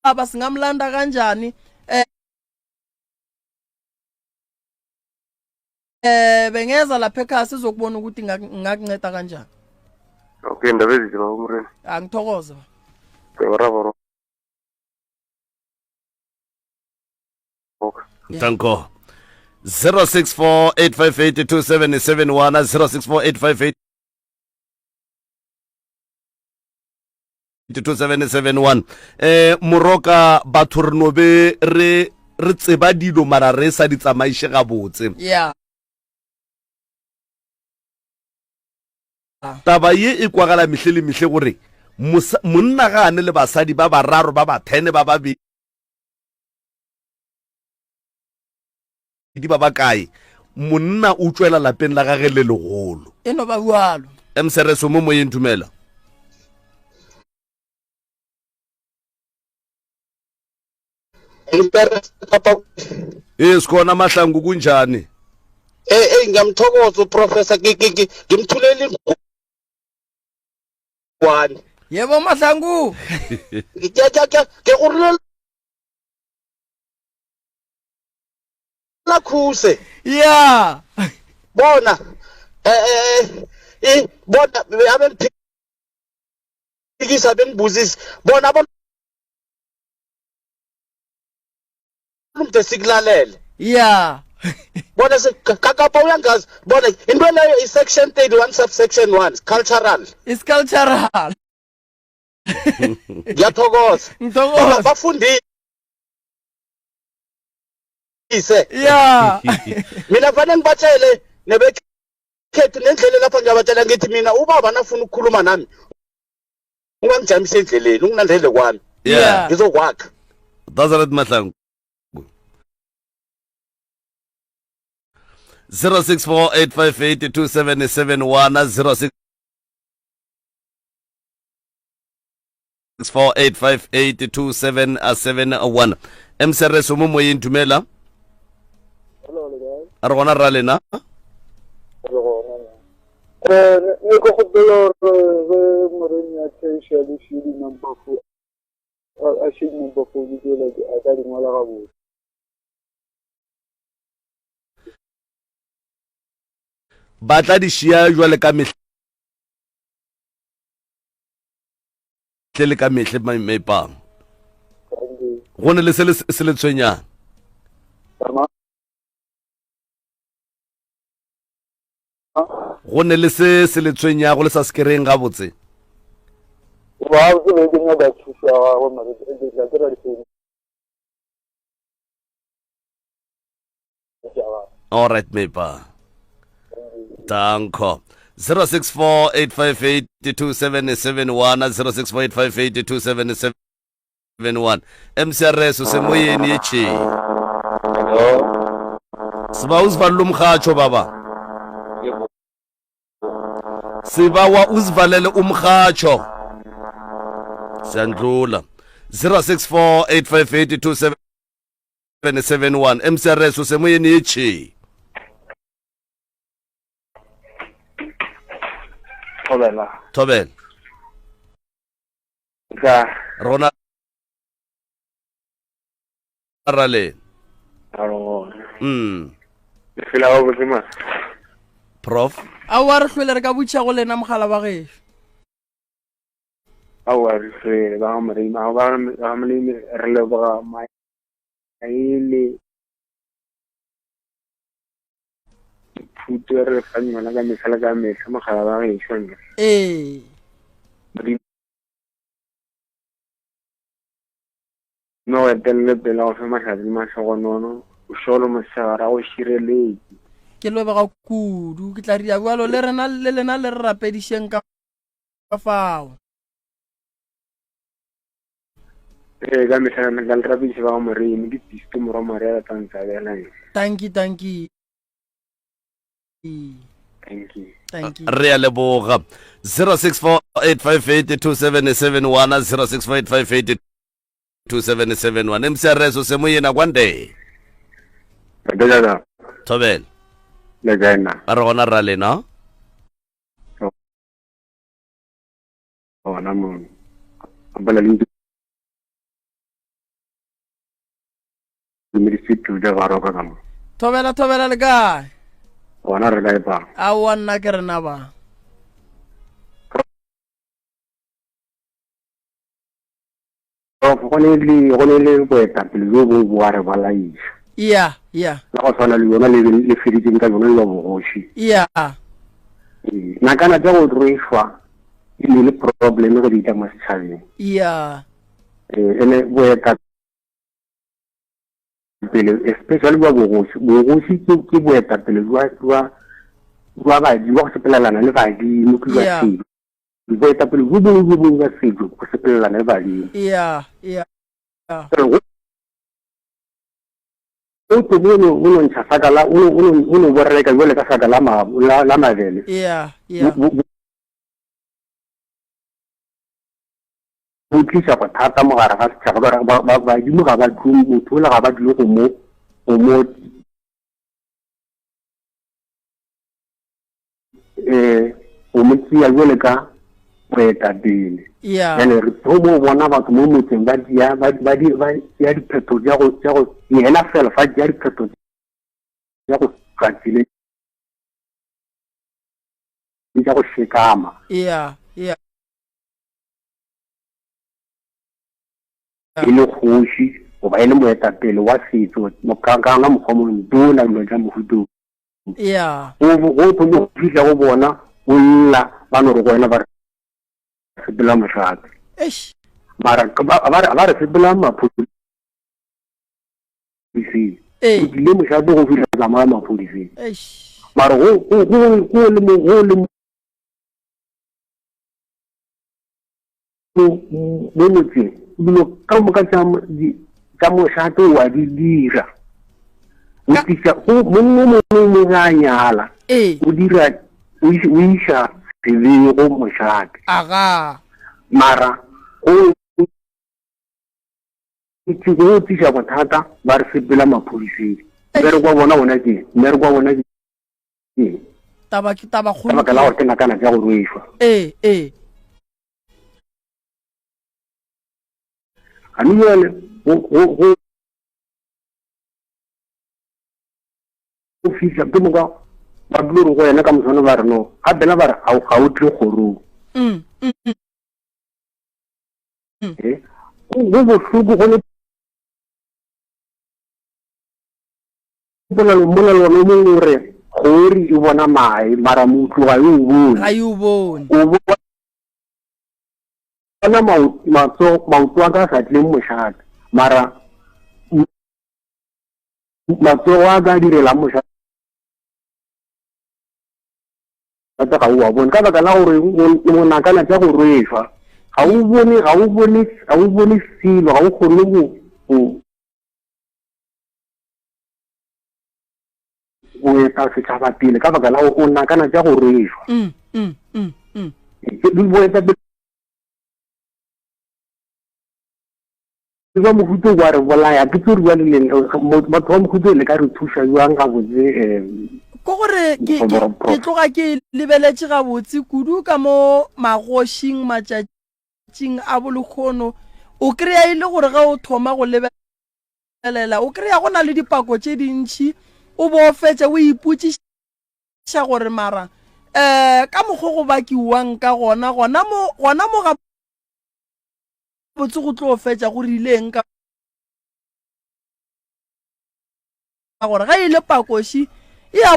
Ubaba singamlanda kanjani? Eh eh bengeza lapha ekhaya sizokubona ukuthi ngakunceda kanjani. Okay, ndaba ezithi baba Moremi. Angithokoze. Bravo. Danko. 0648582771 064858 2771 eh moroka batho re no be re re tseba dilo mara re sa di tsamaiše gabotse yeah taba ye e kwagala mehle le mehle gore monna ga ane le basadi ba bararo ba bathene ba babedi ba ba kae monna o tšwela lapeng la gage le legolo e no ba bjalo msereso mo moyeng dumela ee sikhona mahlangu kunjani Eh eh ngiyamthokoza uprofessor ngimthulela ingwane. Yebo Mahlangu. Ke ke ke ke go la khuse. Yeah. Bona eh eh eh bona abengiphikisa bengibuzisa bona bona umde sikulalele yeah bona kakapa uyangazi bona into leyo i-section 31 subsection 1 cultural is cultural ngiyathokoza ngithokoza bafundile ise yeah mina fanele ngibatshele nebekhethu nendlela lapha ngiyabatshela ngithi mina ubaba nafuna ukukhuluma nami ungangijamisa endleleni ungilandele kwami yeah ngizokwakha that's right mahlangu 0648582771 0648582771 mcrs o mo moyeng dumela a re gona rra lena Eh, ne ke gopela gore ge moremi a theša le šie di-number phone a šie di-number phone tsela a ka di ngwala gabotse ba tla di šia jwale ka mehle le ka mehle maipang go ne le se se le tshwenyang go ne le se se le tshwenyago le sa se kereng gabotse All right, Mepa. Danko. 0648582771 0648582771 MCRS usemoyeni yechi. Siba uzivalele umrhatsho baba. Sibawa uzivalele umrhatsho. Siyandlula. 06485827 771 mcrs usemoyeni yechi thobela thobela ka rona raleng mm lefela ga botse ma prof aowa re hlwele re ka butšha go lena mogala wa gešo aowa re hlwele ba ga moremi ba ga molemi re leboga maele thuto e re fang yona ka mehla le ka mehla mogala ba gešo nna ee modimo go etelele pele go fe mahlatse le mahlogonono bošego le mosegare a go šireletše ke leboga kudu ke tla ria bjalo le rena le lena le re rapedišeng ka fao Ee, ka mehla ka le rapediša ba ga Moremi, ke Pisto morwa Maria la Tlantsabela. Tanki, tanki. Thank you. Thank you. Re a leboga. 0648582771 0648582771 MCRS o se moyena kwande. Ntate Thobela. Le kae na? A re gona ra lena. Gona mo. Bala le. Dumedise pelo tša baroka ka mo. Thobela thobela le kae? Gona re kae pa? Aowa nna ke rena ba. Prof, go ne le go ne le boetapele jo bo bo a re balaiša. Yeah, yeah. La go tshwana le yona le le feditseng ka yona le wa bogoši. Yeah. Ee, nakana tša go rwešwa e ne le problem ge di tla mo setšhabeng. Yeah. Ee, ene boetapele especially bja bogoši, bogoši ke ke boetapele jwa jwa jwa badimo go sepelelana le badimo ke jwa Yeah. setšo. Boetapele jo bongwe jo bongwe jwa setšo go sepelelana le badimo. Yeah, yeah. Gore go o tlo o no o no ntšha saka la o no o no o no bo reka jwale ka saka la ma la, la mabele. Yeah, yeah. Bo- bo- bo tliša bothata mo gare ga setšhaba ka gore ba- ba- badimo ga ba tlo motho ola ga ba tlile go mo go mo um go mo tšea jwale ka moetapele Yeah. jale re thomo bona batho mo motseng ba dia ba ba di ba tšea diphetho tša go tša go yena fela fa tšea diphetho tša go tšwa tseleng tša go šekama Yeah, yeah. E le kgoši goba e le moetapele wa setšo ka ka mokgwa mongwe ntona dilo tša mohuta o. Yeah. Go go thoma go fihla go bona o lla ba no re go wena ba re sepela mošate. Eish. Mara ba ba re ba re sepela maphodiseng. Ee. O tlile mošate go fihla tsamaya maphodiseng. Eish. Mara go go go go le mo go le mo mo motseng dilo ka moka tša tša mošate o a di dira. O tliša go monna o mongwe le o mongwe a nyala Ee. o dira o iša sebego mošate. Aga. Mara go go tliša bothata ba re sepela maphodiseng. Mmereko wa bona ona ke mmereko wa bona ke Taba ke taba ka kgolo baka la gore ke nakana tša go rwešwa. Ee, ee. Gane bjale go go go go fihla ke moka ba dilo re go yena ka moswane ba re no gape na ba re ga o tle kgorong. Mm, mm, mm. Eh, go go bohloko go le polelo molelwana o mongwe o re kgori e bona mae mara motho ga e o bone. Ga e o bone. O bona matsogo maoto a ka a sa tleng mošate mara matsogo a ka a direlang mošate ga o a bone ka baka la gore o nakana tša go rwešwa ga o bone ga o bone ga o bone selo ga o kgone go go eta setšhaba pele ka baka la gore o nakana tša go rwešwa mm, mm, mm, mm. boetapele ba mohuto wa re bolaya ke tlo rua le leng batho ba mohuto le ka re thuša jwang gabotse um ko gore ke tloga ke lebeletše gabotse kudu ka mo magošing matšatšing a bolekgono o kry-a e le gore ge o thoma go lebelela o kry-a go na le dipako tše dintšhi o bo fetša o ipotšiša gore mara um ka mokgwa go bakiwang ka gona gona mo gona mo ga botse go tlo fetša go rileng ka gore ge e le pakoši e a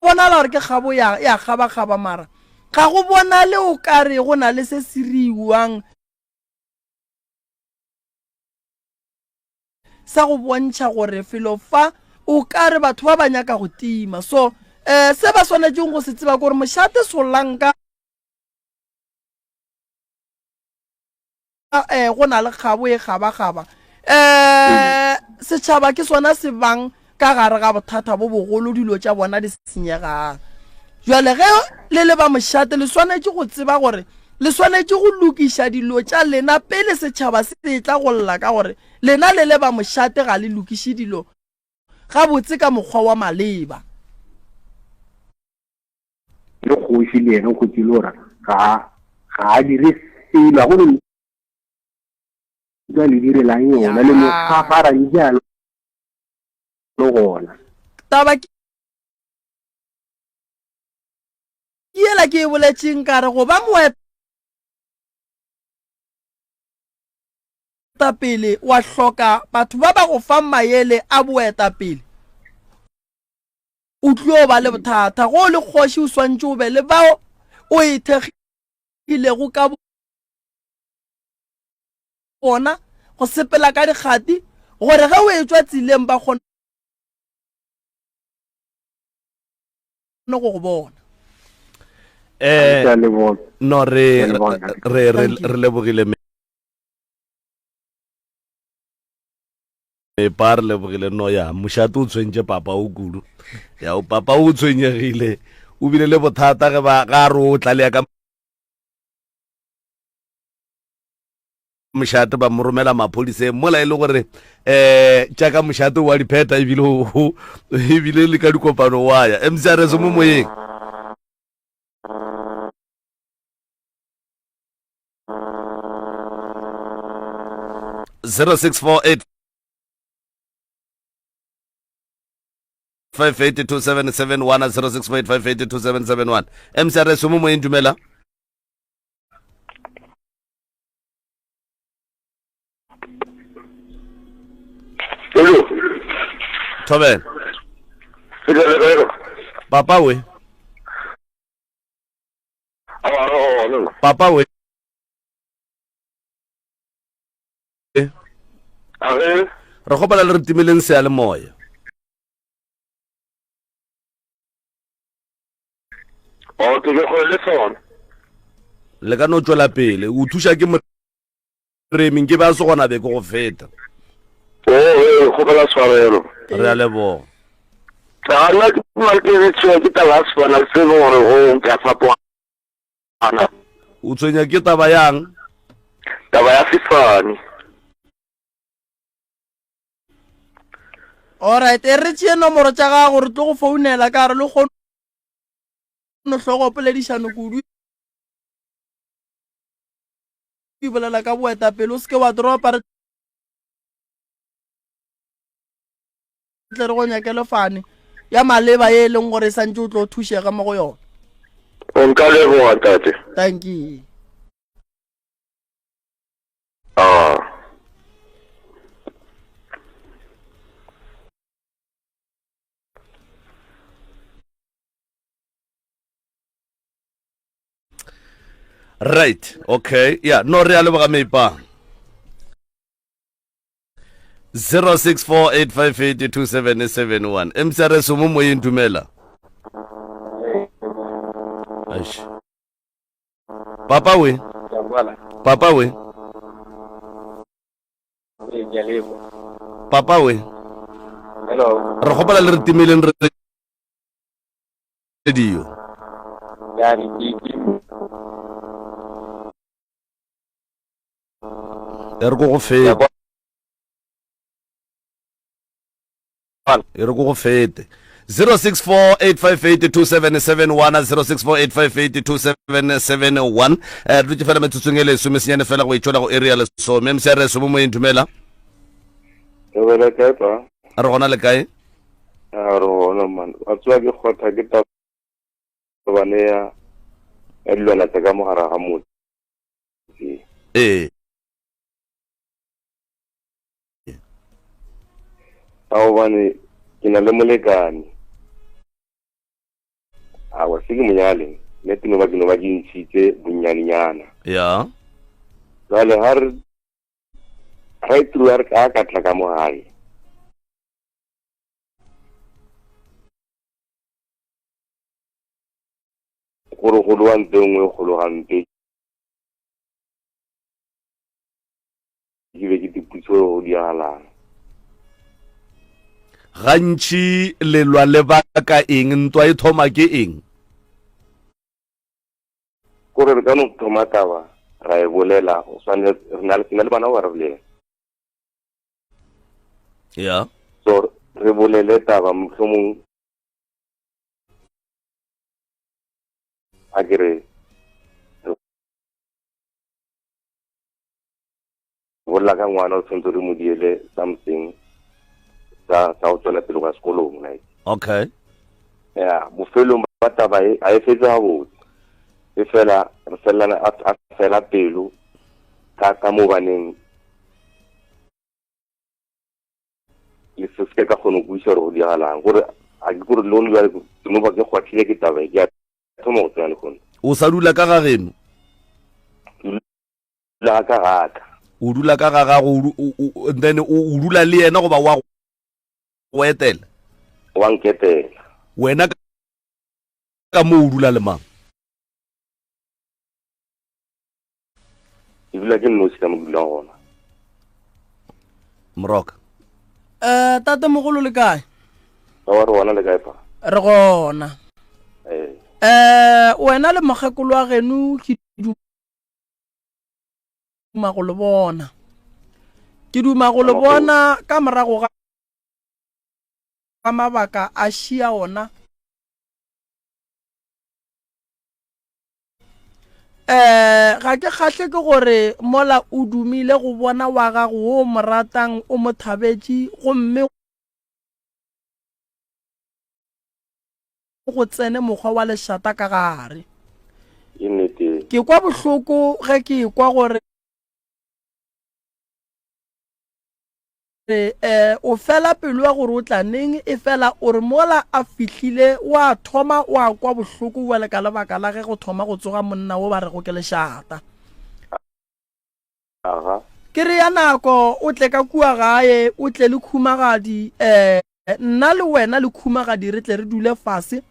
bonala gore ke kgabo ya ya kgabakgaba mara ga go bonale o ka re go na le se se riwang sa go bontšha gore felo fa o ka re batho ba ba nyaka go tima so um se ba swanetšeng go se tseba ke gore mošate solanka um go na le kgabo e kgabakgaba um setšhaba ke sona se bang ka gare ga bothata bo bogolo dilo tša bona di senyegang jale ge le le ba mošate le swanetše go tseba gore le swanetše go lokiša dilo tša lena pele setšhaba se etla go lla ka gore lena le le ba mošate ga le lokiše dilo gabotse ka mokgwa wa maleba. Le kgoši le yena o hwetše le gore ga ga a dire selo, ga go ne. a le direlang yona le mo gagara ntse a le gona. Taba ke yela ke e boletšeng ka re go ba moetapele wa hloka batho ba ba go fang maele a boetapele o tlo ba le bothata. Go le kgoši o swantše o be le bao o ithekgilego ka bona go sepela ka dikgati gore ge o etšwa tseleng ba kgone go go bona. Eh, Ke a leboga. no re Ke a leboga. re re Thank you. re lebogile mepa re lebogile no ya mošate o tshwentše papa o kudu ya o papa o tshwenyegile o bile le bothata ge ba ga re o tla le ya ka mošate ba mo romela maphodiseng mola e le gore um tša ka mošate wa dipheta ebile ebile le ka dikopano wa ya mcrs mo moyeng 0648 582771 0648582771 mcrs mo moyeng dumela Hello. Thobela. Papa we. Papa we. Re kgopela le re timeleng seyalemoya. Okay, ke kgole le sona. Le ka no tšwela pele. O thuša ke moremi nke ba se gona be ke go feta. Oh, ee, kgopela tshwarelo. Re a leboga. A nna ke mare ke re tshwenya ke taba ya sefana se le gore go ke a fapogana. O tshwenya ke taba yang? Taba ya sefane. Alright, e re tšee nomoro tša gago re tlo go founela ka re le kgono hlogo poledišano kudu e bolela ka boetapele o seke wa dropa re tle re go nyakele fane ya maleba ye e leng gore e santse o tlo thušega mo go yona. O nka leboga tate. Thank you. Ah. Right, okay. Yeah, no re a leboga meipa. 0648582771 MCRS mo moyeng dumela. Eish. Papa we. Papa we. Papa we. Hello. Re kgopela le re timeleng radio. E re ko go fete. E re ko go fete. 0648582771 0648582771 eh re dutše fela metsotsong e lesome senyane fela go itšwela go area lesome mcrs mo moyeng dumela Re kae pa? Re gona le kae? A re gona man. Wa tseba ke kgotha ke tabane ya ya dilwana tsa ka mogara ga motse. Ee. Ka gobane ke na le molekane. Awa se ke monyale, nne ke no ba ke no ba ke ntšhitše bonnyanenyana. Ya. Jwale ha re right through a re ka ka tla ka mo gae. Gore go lowa ntho e nngwe e kgolo gampe. Ke be ke tipotse gore go diragalang. Gantši le lwa le baka eng? Ntwa e thoma ke eng? Kore re ka no thoma taba ra e bolela go swane re na le ke na le bana ba re bolela. Ya. So re bolele taba mohlomong a ke re bolela ka ngwana o tshwanetse re mo diele something sa sa go tswela pele go ya sekolong like. Okay. Ya, bofelong ba taba e a e fetse gabotse. E fela re felelana a a fela pelo ka ka mo baneng le se se ka kgone go buisa gore go diragalang gore a ke gore le one jale ke no ba ke kgwathile ke taba e ke a thoma go tsena le gone. O sa dula ka ga geno? Ke dula ka ga ka. O dula ka ga gago and then o dula le yena goba wa go etela? Wa nketela. Wena ka mo o dula le mang? Ke dula ke nnoši ka mo ke dulang gona. Moroka. Eh tate mogolo le kae? Ba re gona le kae pa? Re gona. Eh. Eh wena le mokgekolo wa geno ke duma go le bona. Ke duma go le bona ka morago ga mabaka a šia ona. Um ga ke kgahle ke gore mola o dumile go bona wa gago wo o mo ratang o mo thabetše gomme go tsene mokgwa wa lešata ka gare. Ke nnete. Ke kwa bohloko ge ke ekwa gore Re, eh, o fela pelo ya gore o tla neng, efela o re mola a fihlile wa thoma wa kwa bohloko bjale ka lebaka la ge go thoma go tsoga monna wo ba rego ke lešata. Aga. Ke re ya nako o tle ka kua gae, o tle le khumagadi, eh, nna le wena le khumagadi re tle re dule fase,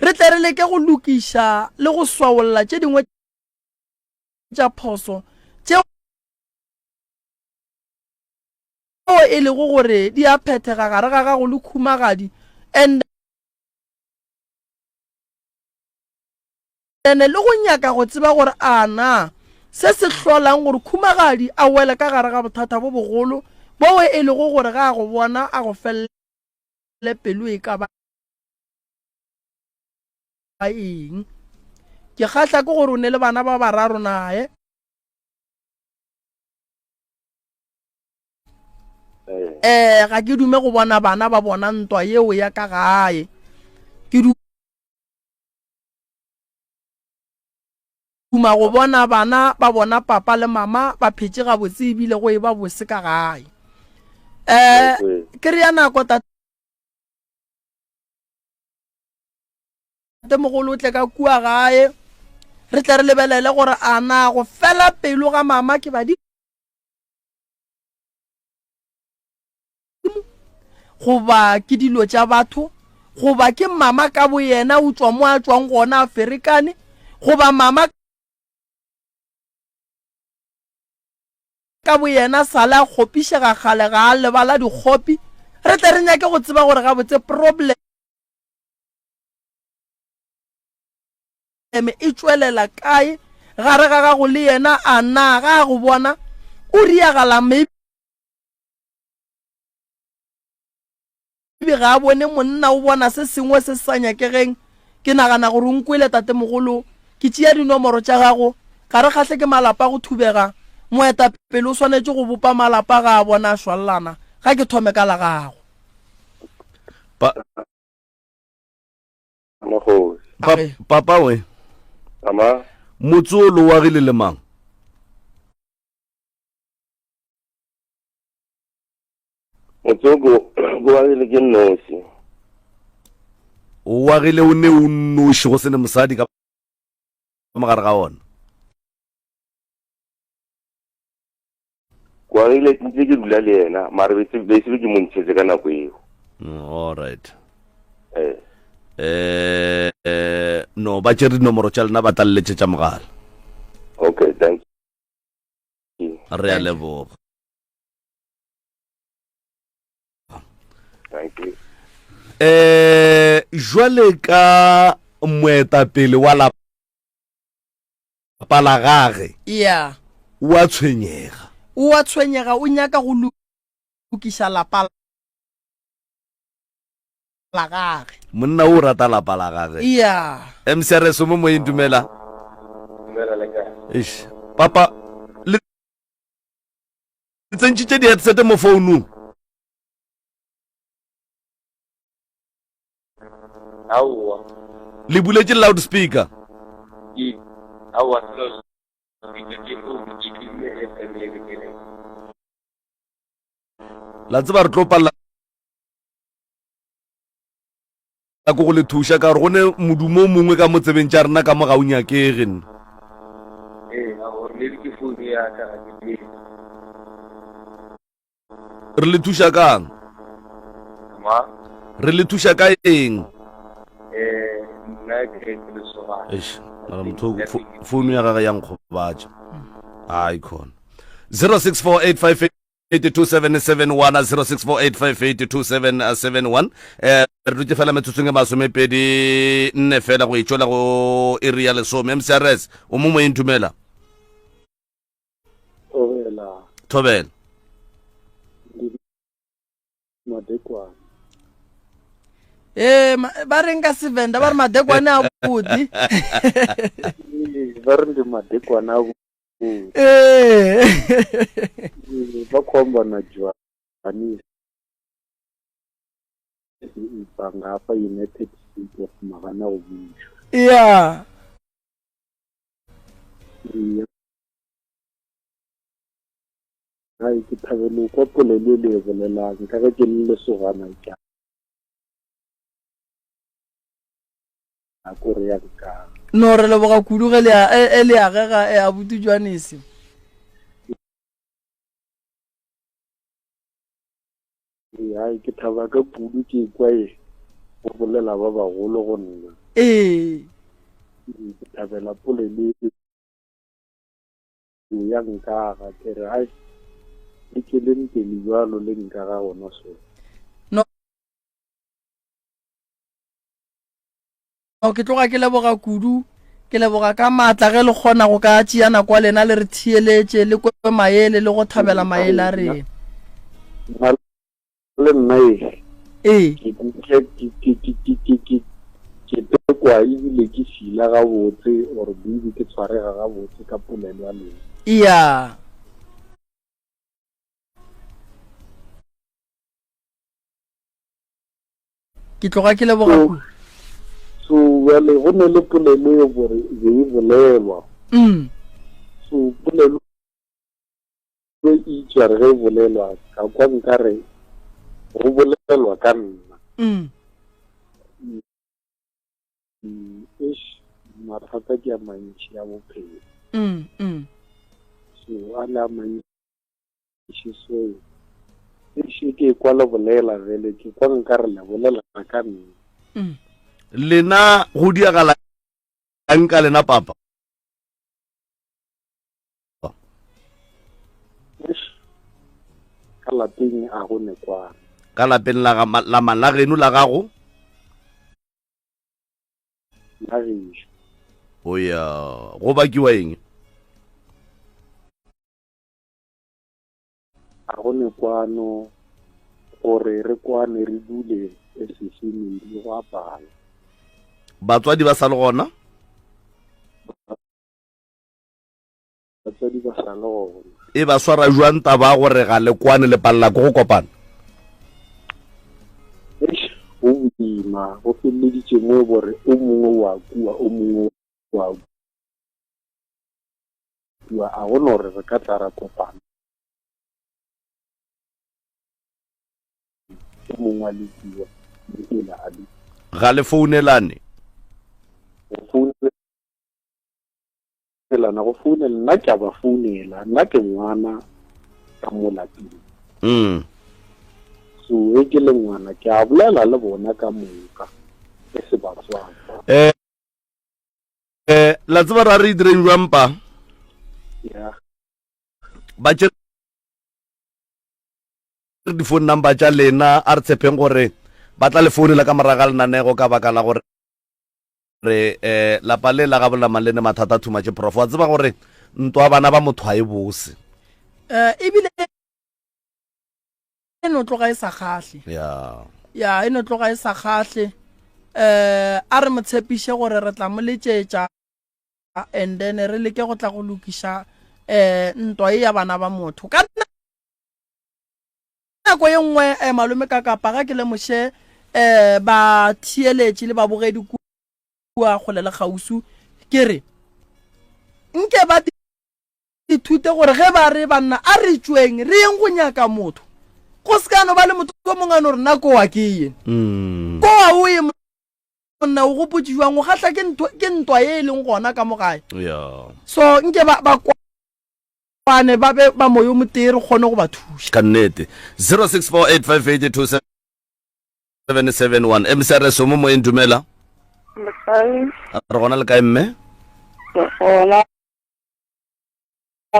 re tle re leke go lokiša le go swaolla tše dingwe tša phoso tšeo e lego gore di a phethega gare ga gago le khumagadi and then le go nyaka go tseba gore a na se se hlolang gore khumagadi a wele ka gare ga bothata bo bogolo boo e lego gore ga a go bona a go felele pelo e ka ba eng. Ke kgahla ke gore o ne le bana ba bararo naye. Eh, ga ke dume go bona bana ba bona ntwa yeo ya ka gae. Ke duma go bona bana ba bona papa le mama ba phetše gabotse ebile go e ba bose ka gae. Eh, ke re ya nako tatemogolo o tle ka kua gae re tle re lebelele gore a na go fela pelo ga mama ke badimo goba ke dilo tša batho goba ke mama ka boyena o tšwa mo a tšwang gona a ferekane goba mama ka boyena sale a kgopišega kgale ga a lebala dikgopi re tle re nyake go tseba gore gabotse problem e tšwelela kae gare ga gago le yena a na ga a go bona o riagala maybe ga a bone monna o bona se sengwe se se sa nyakegeng ke nagana gore o nkwele tatemogolo ke tšea dinomoro tša gago ga re kgahle ke malapa go thubega moetapele o swanetše go bopa malapa ga a bona a šwallana ga ke thome ka la gago Pa Mokgosi. Pa, papa we. Ama. Motse o lo agile le mang? Motse o ko ko agile ke nnoši. O agile o ne o nnoši go se ne mosadi ka mogare ga ona. Ko agile ntse ke dula le yena mare be se be ke mo ntšhetse ka nako eo. Mm, all right. Eh. Eh, eh no ba tšere dinomoro tša lena ba tla le letšetša mogala. Okay, thank you. Re a leboga. Thank you. Eh jwale ka moetapele wa lapa la gage Yeah. o a tshwenyega. O a tshwenyega o nyaka go lokiša lapa la gage. Monna o rata lapa la gage. Yeah. MCRS o mo moyeng dumela. Dumela le kae? Eish. Papa le. tsentšitše di-headset mo founung? Aowa. Le buletše loudspeaker? Ke, aowa, se loudspeaker, ke phone, ke timme FM le ke tsene. La tseba re tlo palela ko go le thuša ka gore go ne modumo o mongwe ka mo tsebeng tša rena ka mo ga o nyakege nna. Ee, aowa, maybe ke phone ya ka, ga ke tsebe. Re le thuša kang? Ma? Re le thuša ka eng? Eh, nna ke ke lesogana. Eish, mara motho founu ya gage ya nkgobatša. Ai khona. 064858 2771 0648582771 eh re dutše fela metsotsong e masomepedi nne fela go itšwela go iri ya lesome mcrs o mo moyeng dumela Thobela. Thobela. Madekwane. Ee, ba reng ka Sevenda ba re madekwane a bodi. Ba re ndi madekwane a bodi. Ee. Ba khou amba na Johannes bva nga hafha United States of Magana go vhushwa. Yeah. Ee. Hai, ke thabela go kwa polelo e le e bolelang ka ge ke le lesogana ke a ko re ya nkang. No re leboga kudu ge le a e, e le agega e abuti Johannes. Ee, hai ke thaba ka kudu ke kwa e go bolela ba bagolo go nna. Ee. Ee, ke thabela polelo e ya nkaga ke re ai le tšweleng pele bjalo le nkaga gona so. No ke tloga ke leboga kudu ke leboga ka maatla ge le kgona go ka tšea nako ya lena le re theeletše le kwe maele le go thabela maele a rena. Nna le nna e Ee. ke ke ke ke ke ke ke ke ke tekwa ebile ke fila gabotse or maybe ke tshwarega gabotse ka polelo ya lena. Iya. Ke tloga ke leboga So, kudu. so bjale go ne le polelo e gore be e bolelwa. Mm. So polelo e itše re ge e bolelwa ka kwa nkare go bolelwa ka nna. Mm. Mm, eish, mathata ke a mantši a bophelo. Mm, mm. So a le a mantši so eish ke kwa le bolela bjale ke kwa nkare le bolela ka nna. Mm. Lena go diagala eng ka lena papa? Ka lapeng a go ne kwana. Ka lapeng la la mang la geno la gago? La gešo. O ya go bakiwa eng? A go ne kwano gore re kwane re dule as a family go a pala. Batswadi ba sa le gona? Batswadi ba sa le gona. E ba swara jwang taba ya gore ga le kwane le palela ke go kopana? Eish, go boima, go feleleditše mo e gore o mongwe wa kua, o mongwe wa kua, a go no re re ka tla ra kopana. O mongwe a le kua, le ela a le. Ga le founelane? Go founelana. Founelana, go founela, nna ke a ba founela, nna ke ngwana ka mo lapeng. Mm. So ge ke le ngwana ke a bolela le bona ka moka, e se batswadi. Eh, eh, la tseba ra re direng jwang pa? Yeah. Ba tšere di-phone number tša lena, a re tshepeng gore ba tla le founela ka morago ga lenanego ka baka la gore re eh, lapa le la ga bolama le ne mathata too much prof wa tseba gore ntwa bana ba motho a e bose eh ebile e no tloga e sa kgahle ya ya e no tloga e sa kgahle eh a re mo tshepiše gore re tla mo letšetša and then re leke go tla go lokiša eh ntwa e ya bana ba motho ka. nako ye nngwe eh, malome ka kapa ga ke lemoše eh, batheeletši le babogedi kua kgole le kgausu ke re nke ba ithute gore ge ba re banna a re tšweng re yeng go nyaka motho go se ka no ba le motho o mongwe a no re nna kowa ke ye Mm. kowa o ye monna o gopotše jwang o kgahla ke ntho ke ntwa ye e leng gona ka mo gae Yeah. so nke ba ba kwane ba be ba moyo motee re kgone go ba thuša Ka nnete. 0648582771 MCRS o mo moyeng dumela. Le kae? Re gona le kae mme? Re gona.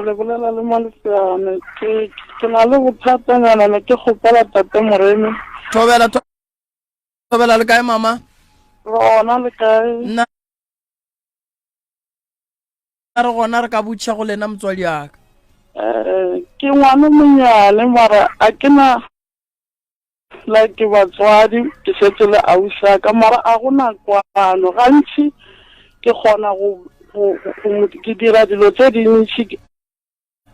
Le bolela le Malefeane. Ke ke na le bothatanyana ne ke kgopela tate Moremi. Thobela thobela le kae mama? Re gona le kae? Nna re gona re ka botšiša go lena motswadi wa ka. Eh, ke ngwana monyane mara a ke na like batswadi ke šetše le ausi wa ka mara a go na kwano gantši ke kgona go go go ke dira dilo tse dintši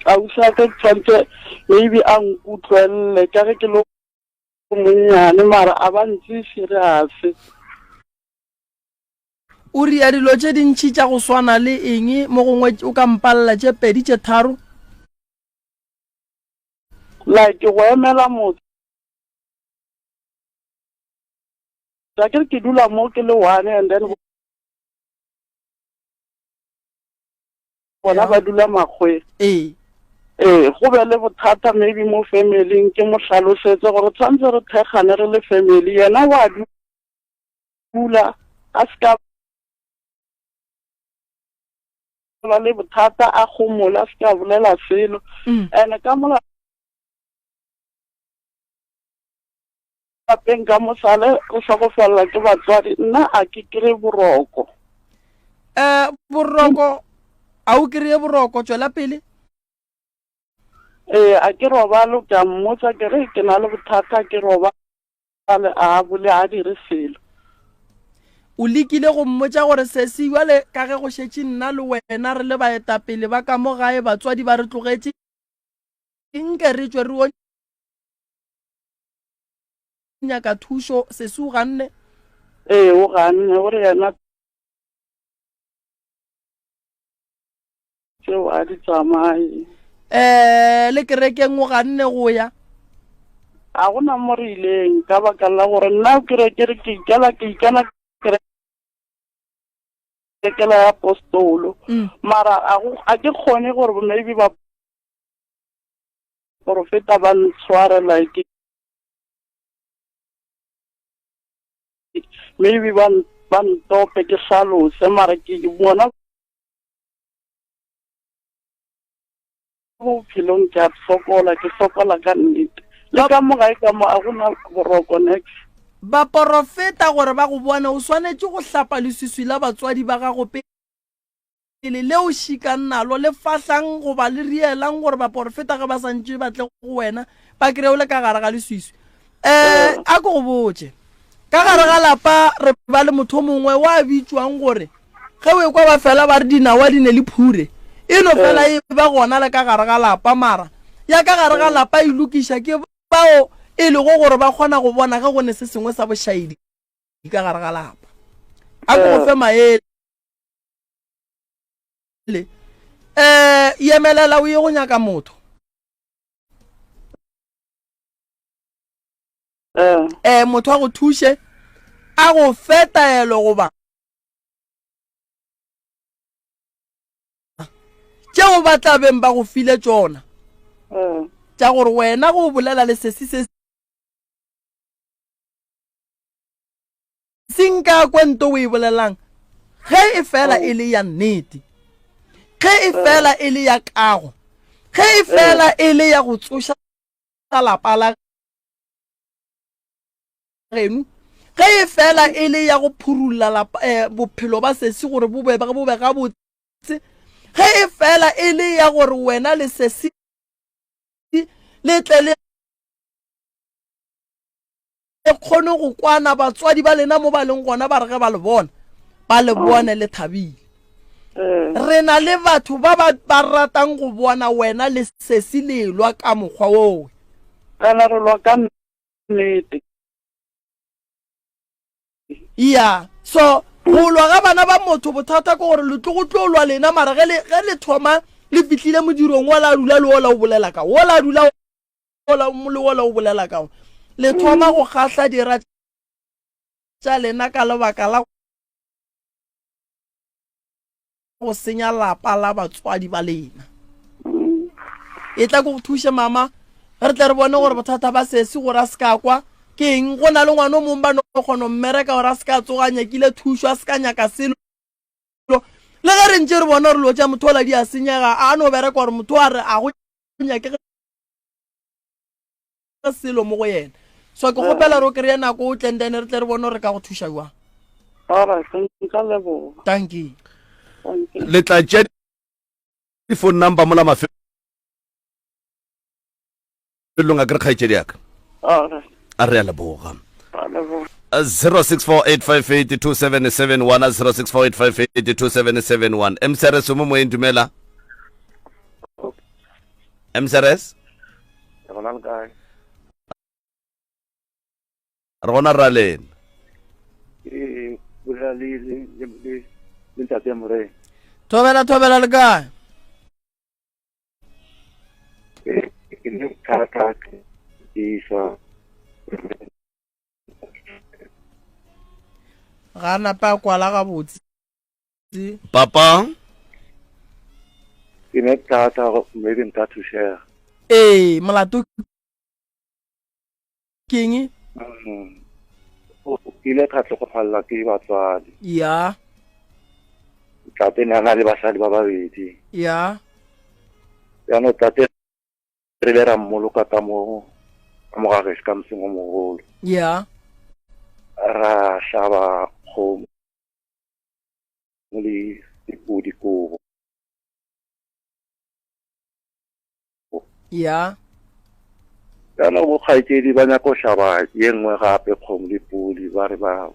ausi wa ka ke tshwanetse maybe a nkutlwelele ka ge ke le monnyane mara a ba ntse serious. O ria dilo tše dintši tša go swana le eng mo gongwe o ka mpalela tše pedi tše tharo? Like go emela motho. Akere ke dula mo ke le one and then bona ba dula makgweng. Ee. Ee, go be le bothata maybe mo family-ing ke mo hlalosetse gore tshwanetse re thekgane re le family yena wa dula a se ka ba le bothata a gomola a se ka bolela selo mm. and ka mola lapeng ka mosale re hlokofalela ke batswadi nna a ke kry boroko um boroko a o kry-e boroko tswela pele ee a ke robalo ke a mmotsa ke re ke na le bothata ke robale a bole a dire selo o lekile go mmotša gore sesi jale ka ge go šetše nna le wena re le baetapele ba ka mo gae batswadi ba re tlogetše nke re tšwe re o nyaka thušo sesi o ganne ee o ganne o re yena tšeo a di tsamaye um le kerekeng o ganne go ya ga gona mo re ileng ka baka la gore nna kere ke re ke ikela ke ikana kerekela ya apostolo mm. mara a ke kgone gore maybe ba porofeta ba ntshware like maybe ba ba ntope ke hlalose mara ke bona bophelong ke a sokola ke sokola ka nnete le ka mo gae ka mo a gona boroko nex baporofeta gore ba go bone o swanetše go hlapa leswiswi la batswadi ba gago pele leo šikang nalo le fahlang goba le rielang gore baporofeta ge ba sa ntše ba tle go wena ba kry o le ka gare ga leswiswi um a ko go botše ka gare ga lapa re ba le motho mongwe wa bitšwang gore ge o ekwa ba fela ba re dinawa di ne le phure e no fela e ba gona le ka gare ga lapa mara ya ka gare ga lapa e lokiša ke bao e lego gore ba kgona go bona ge go ne se sengwe sa bošaedi ka gare ga lapa a ko go fe maele um yemelela o ye go nyaka motho um eh motho a go thuše a go fe taelo goba tšeo ba tla beng ba go file tšona eh. tša gore wena go bolela le sesi se se nka kwe nto o e bolelang ge e fela e le ya nnete ge e fela e le ya kago ge e fela e le ya go tsoša lapa la geno ge e fela e le ya go phurulla eh, bophelo ba sesi gore bo be bo be gabotse ge e fela e le ya gore wena le sesi le tle le kgone go kwana batswadi ba lena mo ba leng gona ba re ge ba le bona ba le bone le thabile eh. re na le batho ba ba ratang go bona wena le sesi lelwa ka mokgwa owe. Kana re lwa ka nnete. Ya, so go lwa ga bana ba motho bothata ke gore le tlo go tlo lwa lena mara ge le ge le thoma le fihlile modirong wa la dula le ola o bolela ka ola dula ola le ola o bolela ka le thoma go gahla dira tša lena ka lebaka la go senya lapa la batswadi ba lena. E tla ko go thuše mama re tle re bone gore bothata ba sesi gore a se ka kwa ke eng. Go na le ngwana o mongwe ba no kgona go mmereka gore a se ka tsoga a nyakile thušo, a se ka nyaka selo. Le ge re ntše re bona gore dilo tša motho ola di a senyega, a no bereka gore motho a re a go nyakege selo mo go yena. So ke kgopela gore o kry-e nako o tle then re tle re bone gore re ka go thuša jwang. Alright, nka leboga. Thank you. Thank you. Le tla tšea di-phone number mola mafelong a kere kgaetšedi ya ka. Alright. A re a leboga. Ra leboga. 0648582771 0648582771 MCRS o mo moyeng dumela. MCRS Re gona le kae? Re gona rra lena. Ke bolela le le le le le ntate Morena. Thobela thobela le kae? Ke ke ne thata ke isa Ga a napa a kwala gabotse. Papa. Ke ne thata maybe nka thušega. Ee, molato ke eng? Mm. O ile ka tlhokofalela ke batswadi. Ya. Tate ne a na le basadi ba babedi. Ya. Jaanong tate re ile ra mmoloka ka mo ka mo ga gešo ka moseng o mogolo. Ya. Ra hlaba kgomo le dipudi kobo. Ya. Jaanong bokgaetšedi ba nyaka go hlaba ye nngwe gape kgomo le pudi ba re ba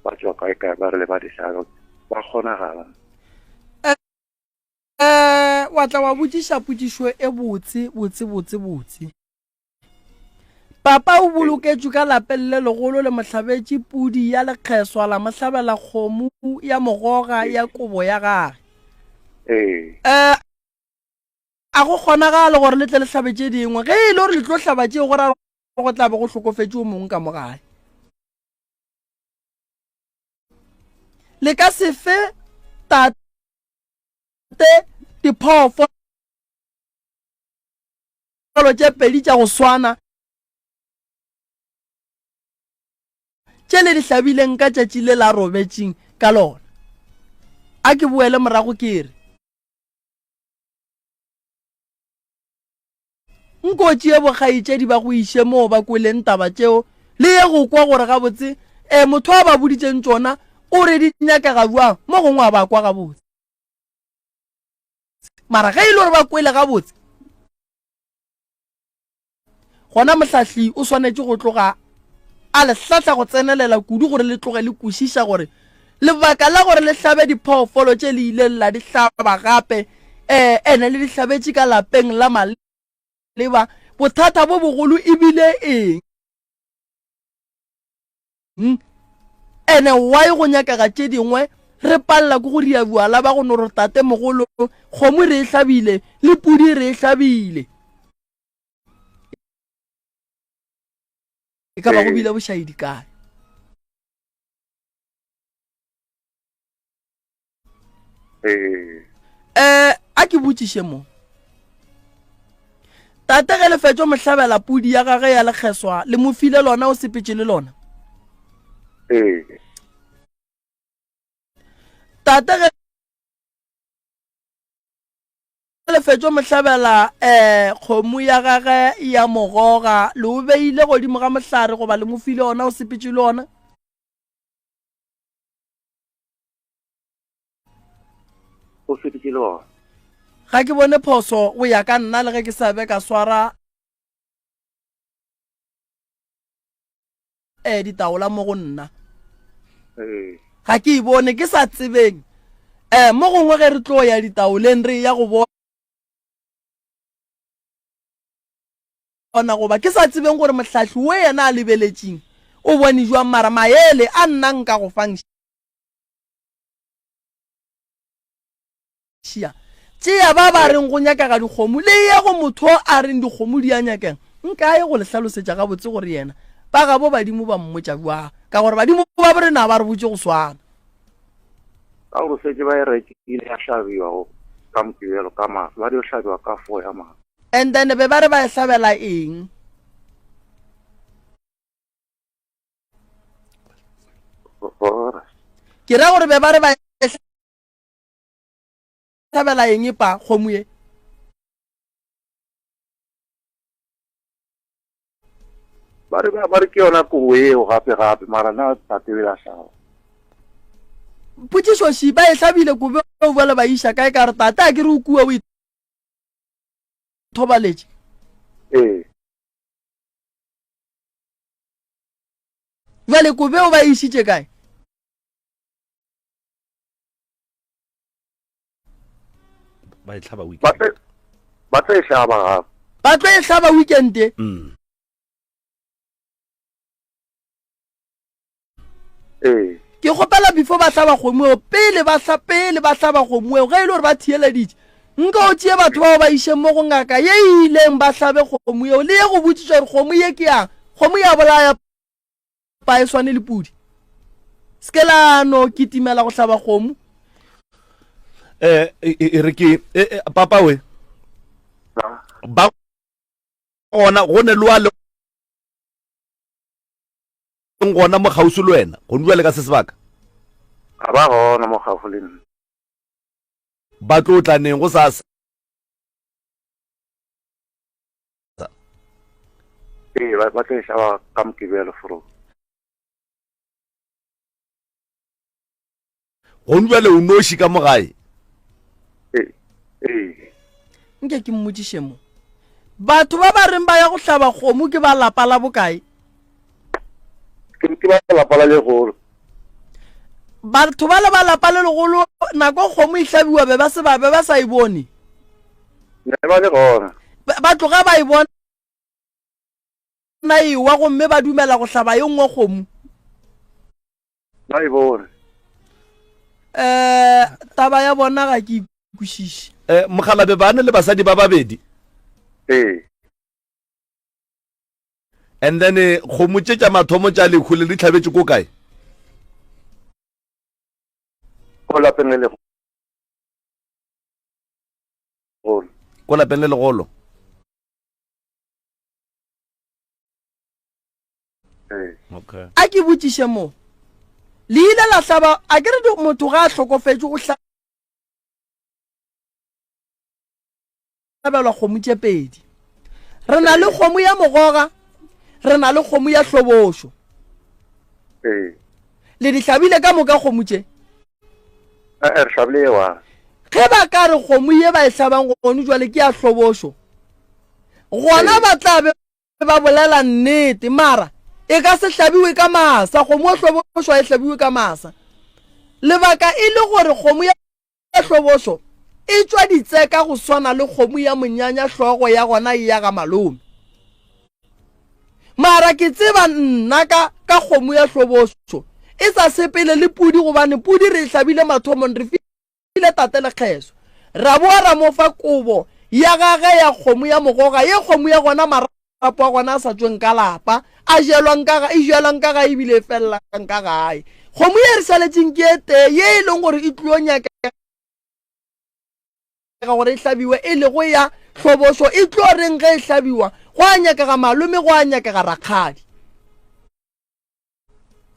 ba tšwa kae kae ba re le ba di hlabe ba kgonagala. Eh, wa tla wa botšiša potšišo e botse botse botse botse. Papa o boloketšwe ka lapeng le legolo le mo hlabetše pudi ya lekgeswa la mo hlabela kgomo ya mogoga ya kobo ya gage. Ee. Eh, a go kgonagale gore le tle le hlabe tše dingwe. Ge e le gore le tlo hlaba tšeo go ra go tla be go hlokofetše o mongwe ka mo gae. Le ka se fe tate diphoofolo tše pedi tša go swana tše le di hlabileng ka tšatši le la robetšeng ka lona. A ke boele morago ke re, Nko tšee bokgaetšedi ba go iše moo ba kweleng taba tšeo, le ye go kwa gore gabotse e motho a ba boditšeng tšona o re di nyakega bjang, mo gongwe a ba kwa gabotse. Mara ge e le gore ba kwele gabotse, gona mohlahli o swanetše go tloga a le hlahla go tsenelela kudu gore le tloge le kwešiša gore lebaka la gore le hlabe diphoofolo tše le ileng la di hlaba gape um ene le di hlabetše ka lapeng la maleba bothata bo bogolo e bile eng ene why go nyakega tše dingwe re palela ke go ria bjala ba go no re tate mogolo kgomo re e hlabile le pudi re e hlabile e ka ba go bile bošaedi kae Ee. Eh, a ke botšiše mo. Tate ge le fetšo mo hlabela pudi ya gage ya lekgeswa, le mo file lona o sepetše le lona? Ee. Tate ge le fetšo mo hlabela eh kgomo ya gage ya mogoga, le o beile godimo ga mohlare goba le mo file ona o sepetše le ona? O sepetše le ona. Ga ke bone phoso go ya ka nna le ge ke sa be ka swara eh ditaola mo go nna. Ee. Ga ke e bone ke sa tsebeng. Eh mo gongwe ge re tlo ya ditaoleng re ya go bona. kgona go ba ke sa tsebeng gore mohlahli wo yena a lebeletšeng o bone jwang mara maele a nna nka go fang šia. Tšea ba ba reng go nyakega dikgomo le ye go motho o a reng dikgomo di a nyakega. Nka ye go le hlalosetša gabotse gore yena ba gabo badimo ba mmotša bjang ka gore badimo ba borena ba re botše go swana. Ka gore šetše ba e rekile ya hlabiwa go ka Mokibelo ka masa, ba dio hlabiwa ka four ya masa. And then be ba re ba e hlabela eng? Ke ra gore be ba re ba e hlabela eng pa kgomo ye? Ba re ba re ke yona kobo eo gape gape mara na tate o ile a hlaba. Potšišo ši ba e hlabile kobo eo bjale ba iša kae ka re tate a ke re o kua o ithobaletše. Ee. Bjale kobo eo ba e išitše kae? Ba e hlaba weekend. Ba tlo e hlaba gape. Ba tlo e hlaba weekend e? Mm. Ee. Ke kgopela before ba hlaba kgomo eo, pele ba hla, pele ba hlaba kgomo eo, ge e le gore ba theeleditše, nka o tšee batho bao ba išeng mo go ngaka ye e ileng ba hlabe kgomo eo, le ye go botšiša gore kgomo ye ke yang. Kgomo ya bolaya pa e swane le pudi. Se ke la no kitimela go hlaba kgomo. Eh, e, e, e re ke, e, e, papa we. Ba gona, go ne loa le gona mo kgauswi le wena, go bua le ka se sebaka. Ga ba gona mo gaufi le nna. Ba tlo tla neng go sasa? Ee, ba tlo e hlaba ka Mokibelo fro. Gone bjale o noši ka mo gae? Ee, ee. Nke ke mmotšiše mo. Batho ba ba reng ba ya go hlaba kgomo ke ba lapa la bokae? Ke ke ba lapa la legolo. Batho ba le ba lapa le legolo nako kgomo e hlabiwa be ba se ba be ba sa e bone. Ne ba le gona. Ba tloga ba e bona ewa gomme ba dumela go hlaba ye nngwe kgomo. Ba e bone. Eh, taba ya bona ga ke ikwešiše. Eh, Mokgalabe ba ne le basadi ba babedi. Ee. And then eh, kgomo tše tša mathomo tša lehu le di hlabetše ko kae? Ko lapeng le legolo. Ko lapeng le legolo. Ee. Okay. A ke botšiše mo. Le ile la hlaba, a ke re motho ga a hlokofetše o hlabelwa kgomo tše pedi. Re na le kgomo ya mogoga, re na le kgomo ya hlobošo. Ee. Le di hlabile ka moka kgomo tše? Eh, re hlabile ye one. Ge ba ka re kgomo ye ba e hlabang gone jwale ke ya hlobošo, gona ba tla be ba bolela nnete mara e ka se hlabiwe ka masa kgomo ya hlobošo e hlabiwe ka masa lebaka e le gore kgomo ya hlobošo e tšwa ditseka go swana le kgomo ya monyanya hlogo ya gona e ya ga malome mara ke tseba nna ka ka kgomo ya hlobošo e sa sepele le pudi gobane pudi re e hlabile mathomong re Ile tate Lekgeso ra boa ra mo fa kobo ya gage ya kgomo ya mogoga, ye kgomo ya gona marapo a gona a sa tšweng ka lapa, a jelwang ka ga, e jelwang ka gae ebile e felelang ka gae. Kgomo ye re šaletšeng ke e tee ye e leng gore e tlio nyakega gore e hlabiwe, e lego ya hlobošo. E tlo reng ge e hlabiwa? Go a nyakega malome, go a nyakega rakgadi.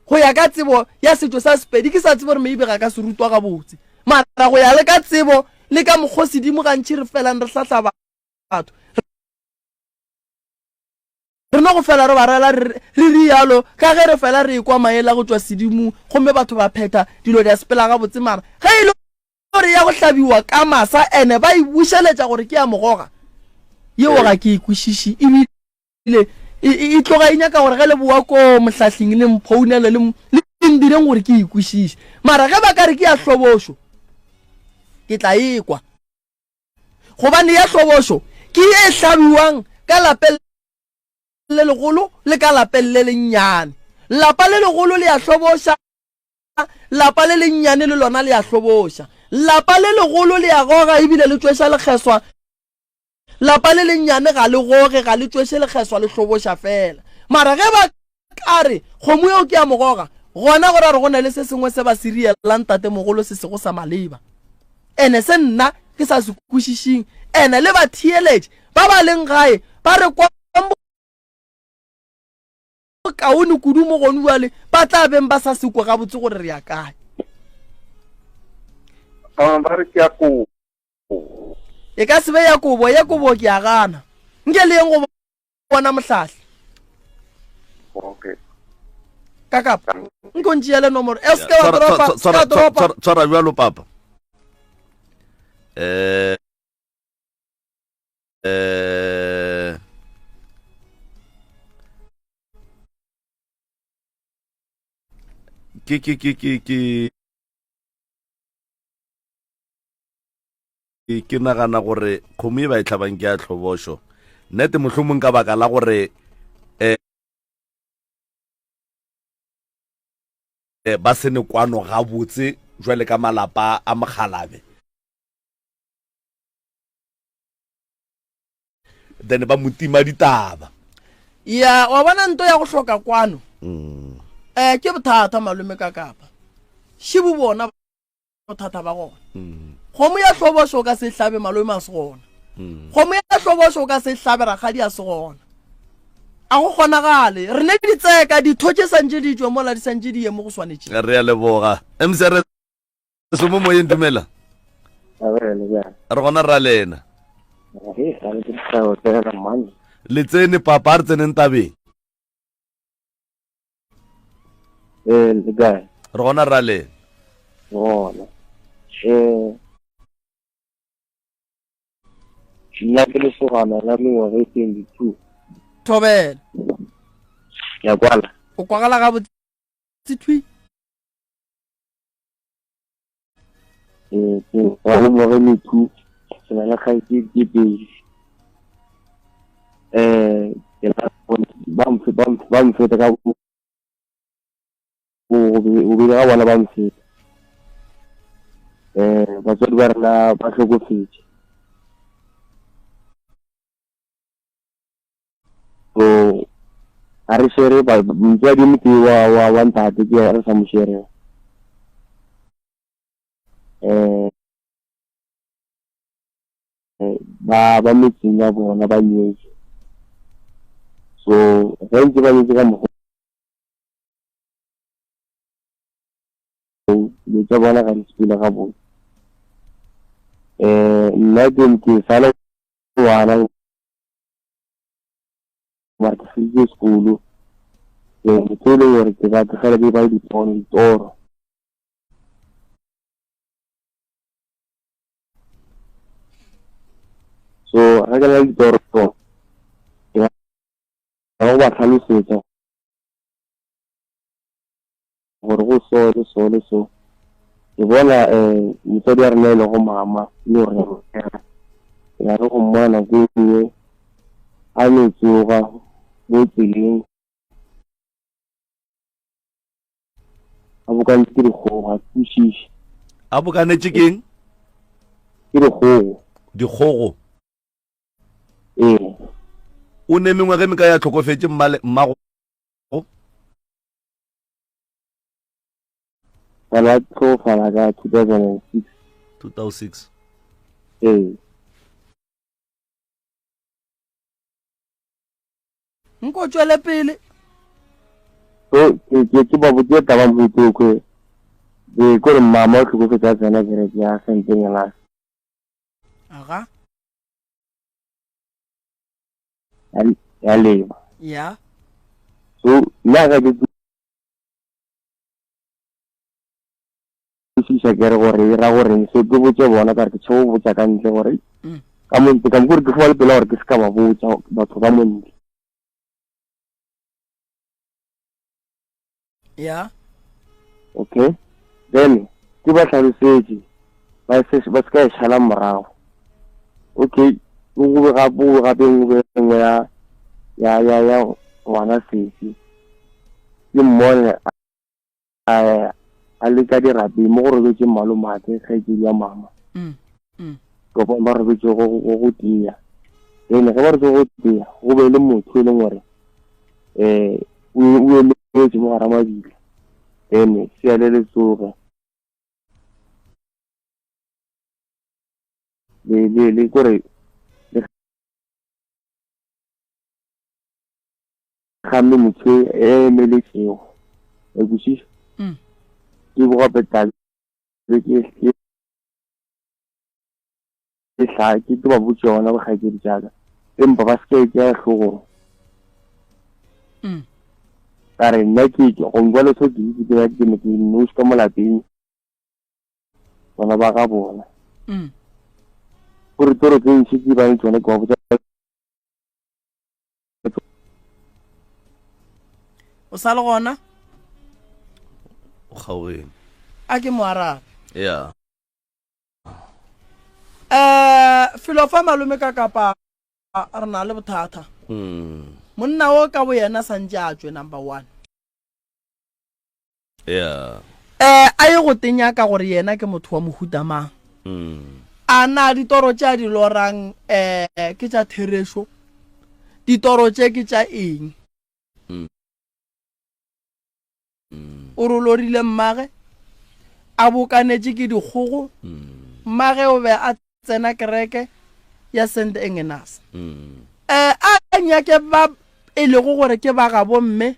Go ya ka tsebo ya setšo sa Sepedi, ke sa tsebe gore maybe ga ka se rutwa gabotse, mara go ya le ka tsebo le ka mokgo sedimo gantši re felang re hlahla batho, re no go fela re ba rela re rialo ka ge re fela re ekwa maele a go tšwa sedimong gomme batho ba phetha dilo di a sepela gabotse. Mara ge e le gore ya go hlabiwa ka masa ene ba e bušeletša gore ke ya mogoga, yeo ga ke e kwešiše ebile Ebile e, e, e tloga e nyaka gore ge le boa koo mohlahling le mphounele le, le ndireng gore ke e kwešiše. Mara ge ba ka re ke ya hlobošo, ke tla e kwa. Gobane ya hlobošo ke ye e hlabiwang ka lapeng. le legolo le ka lapeng le lennyane. Lapa le legolo le a hloboša, lapa le lennyane le lona le a hloboša. Lapa le legolo le a goga ebile le tšweša lekgeswa, lapa le lennyane ga le goge, ga le tšweše lekgeswa, le hloboša feela. Mara ge ba ka re kgomo yeo ke ya mogoga, gona go ra gore go na le se sengwe se ba se rielang tatemogolo se sego sa maleba. Ene se nna ke sa se kwešišing, ene le batheeletši ba ba leng gae ba re kwang bokaone kudu mo gone bjale ba tla beng ba sa se kwe gabotse gore re ya kae. Ah, ba re ke ya kobo. E ka se be ya kobo, ya kobo ke a gana. Nke le yeng go bona mohlahli. Okay. Ka kapa. Nko ntšeele nomoro. E se ke wa dropa, se ke wa dropa. Tshwara bjalo papa. Eh eh ke ke ke ke ke ke nagana gore kgomo e ba e tlhabang ke ya tlhobošo nnete mohlomong ka baka la gore um ba se ne kwano gabotse jwale ka malapa a mokgalabe then ba mo tima ditaba ya wa bona nto ya go hloka kwano mm. eh ke bothata malome ka kapa šibu bona bothata ba gona mm. kgomo ya hlobošo o ka se hlabe malome a se gona mm. kgomo ya hlobošo o ka se hlabe rakgadi a se gona a go kgonagale re ne ditseka ditho tše santše di tšwe mola di santše di ye mo go swanetše re a leboga mcr so mo moyeng dumela re gona ra lena le tsene papa a re tseneng tabeng ee le kae re gona ra lena gona um nna ke lesogana la mengwaga e 22 thobela ya kwala o kwagala gabotse thwi Ee, ke wa go more methu ke na le kgaetšedi tše pedi um ke na ba mfe ba mfe ba mfeta ka bobedi ga bona ba mfeta um batswadi ba rena ba hlokofetše so ga re shere motswadi o motee wa wa wa ntate ke re sa mo shereng um ba ba metseng ya bona ba nyetse so ge ntse ba nyetse ka mokgwa dilo tša bona ga di sepele gabotse um nna ke ke sale ngwana mara ke feditse sekolo ee motho e leng gore ke ba tlogela ke ba le dipono ditoro so ga ke na le ditoro ke na go ba tlhalosetsa gore go so le so le so ke bona um motswadi wa rena e lego mama le gore ke na le go mmona nako e nngwe a no tsoga mo tseleng a bokanetse ke dikgogo ga ke kwešiše a bokanetše keng ke dikgogo dikgogo ee o ne mengwaga e mekae a hlokofetše mmago Bana tlhokofala ka 2006. 2006. Ee. Nko tšwele pele. So ke ke ke ba botse taba moitokwe. Ke ko re mama o tlhokofetse a tsena kereke ya Saint Ngelas. Aga. Ya leba. Ya. So nna ga ke kwešiša ke re gore e ra goreng so ke botse bona ka re ke tšhebo botsa ka ntle gore mm. ka mo ntle ka mo gore ke fola pela gore ke se ka ba botsa batho ka mo ntle ya okay then ke ba tlhalosetše ba se ba se ka e šala morago okay o be gape o be gape nngwe ya. ya ya ya ngwana sesi ke mmone a a le ka dirapeng mo go robetše malomake kgaetšedi ya mama mm, mm. ke bona ba robetše go go go tia ene ge ba robetše go tia go be le motho e leng gore um o emetše mo gara mabila ene sea le le tsoge le le le kore le gamme motho e emeletšego e kwešiša mm. ke bogape tlabe ke ke hla ke ke ba botše yona bokgaetšedi tšaka empa ba se ke e tšea hlogong mm. ka re nna ke go nkwa le so ke itse ke ke ne ke noši ka mo lapeng bana ba ga bona mm. gore toro tse ntši ke bang tsone ke ba botsa o sa le gona o kgaogeng a ke mo arabe ya um felo fa malome ka kapa re na le bothata mm. monna o ka bo yena santse a tswe number one yeah eh a ye go tenya ka gore yena ke motho wa mohuta mang mm. a na ditoro tše a di lorang eh ke tša therešo ditoro tše ke tša eng mm. o re lorile mmage a bokanetše ke dikgogo mm. mmage o be a tsena kereke ya St Engenas. Mm. Eh, a nyake ba e lego gore ke ba gabo mme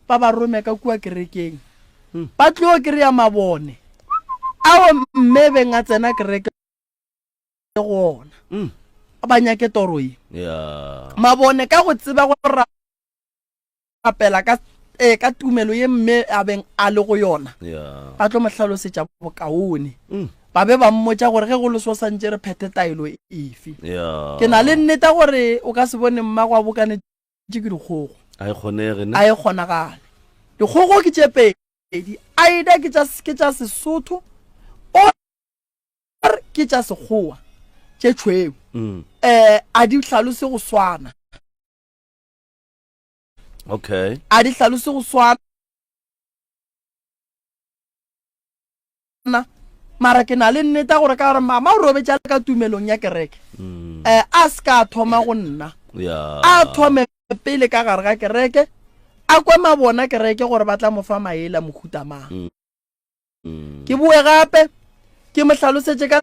ba ba rome ka kua kerekeng. Mm. Ba tlo kry-a mabone ao mme beng a tsena kereke go ona. Mm. Ba nyake toro ye. Yeah. Mabone ka go tseba go rapela ka eh, ka tumelo ye mme a beng a le go yona yeah. ba tlo mo hlalosetša bokaone mm. ba be ba mmotša gore ge go le so santše re phethe taelo efe yeah. ke na le nneta gore o ka se bone mmago a bokanetše ke dikgogo a e kgonege ne a e kgonagale dikgogo ke tše pedi aida ke tša ke tša sesotho or ke tša sekgowa tše tšhweu mm. eh a di hlalose go swana okay a di hlalose go swana mara ke na le nneta gore ka gore mama o robetše a le ka tumelong ya kereke mm. eh, a se ka thoma go nna yeah. a thome pele ka gare ga kereke a kwe mabona kereke gore ba tla mo fa maele a mohuta mang mm. Mm. ke boe gape ke mo hlalosetše ka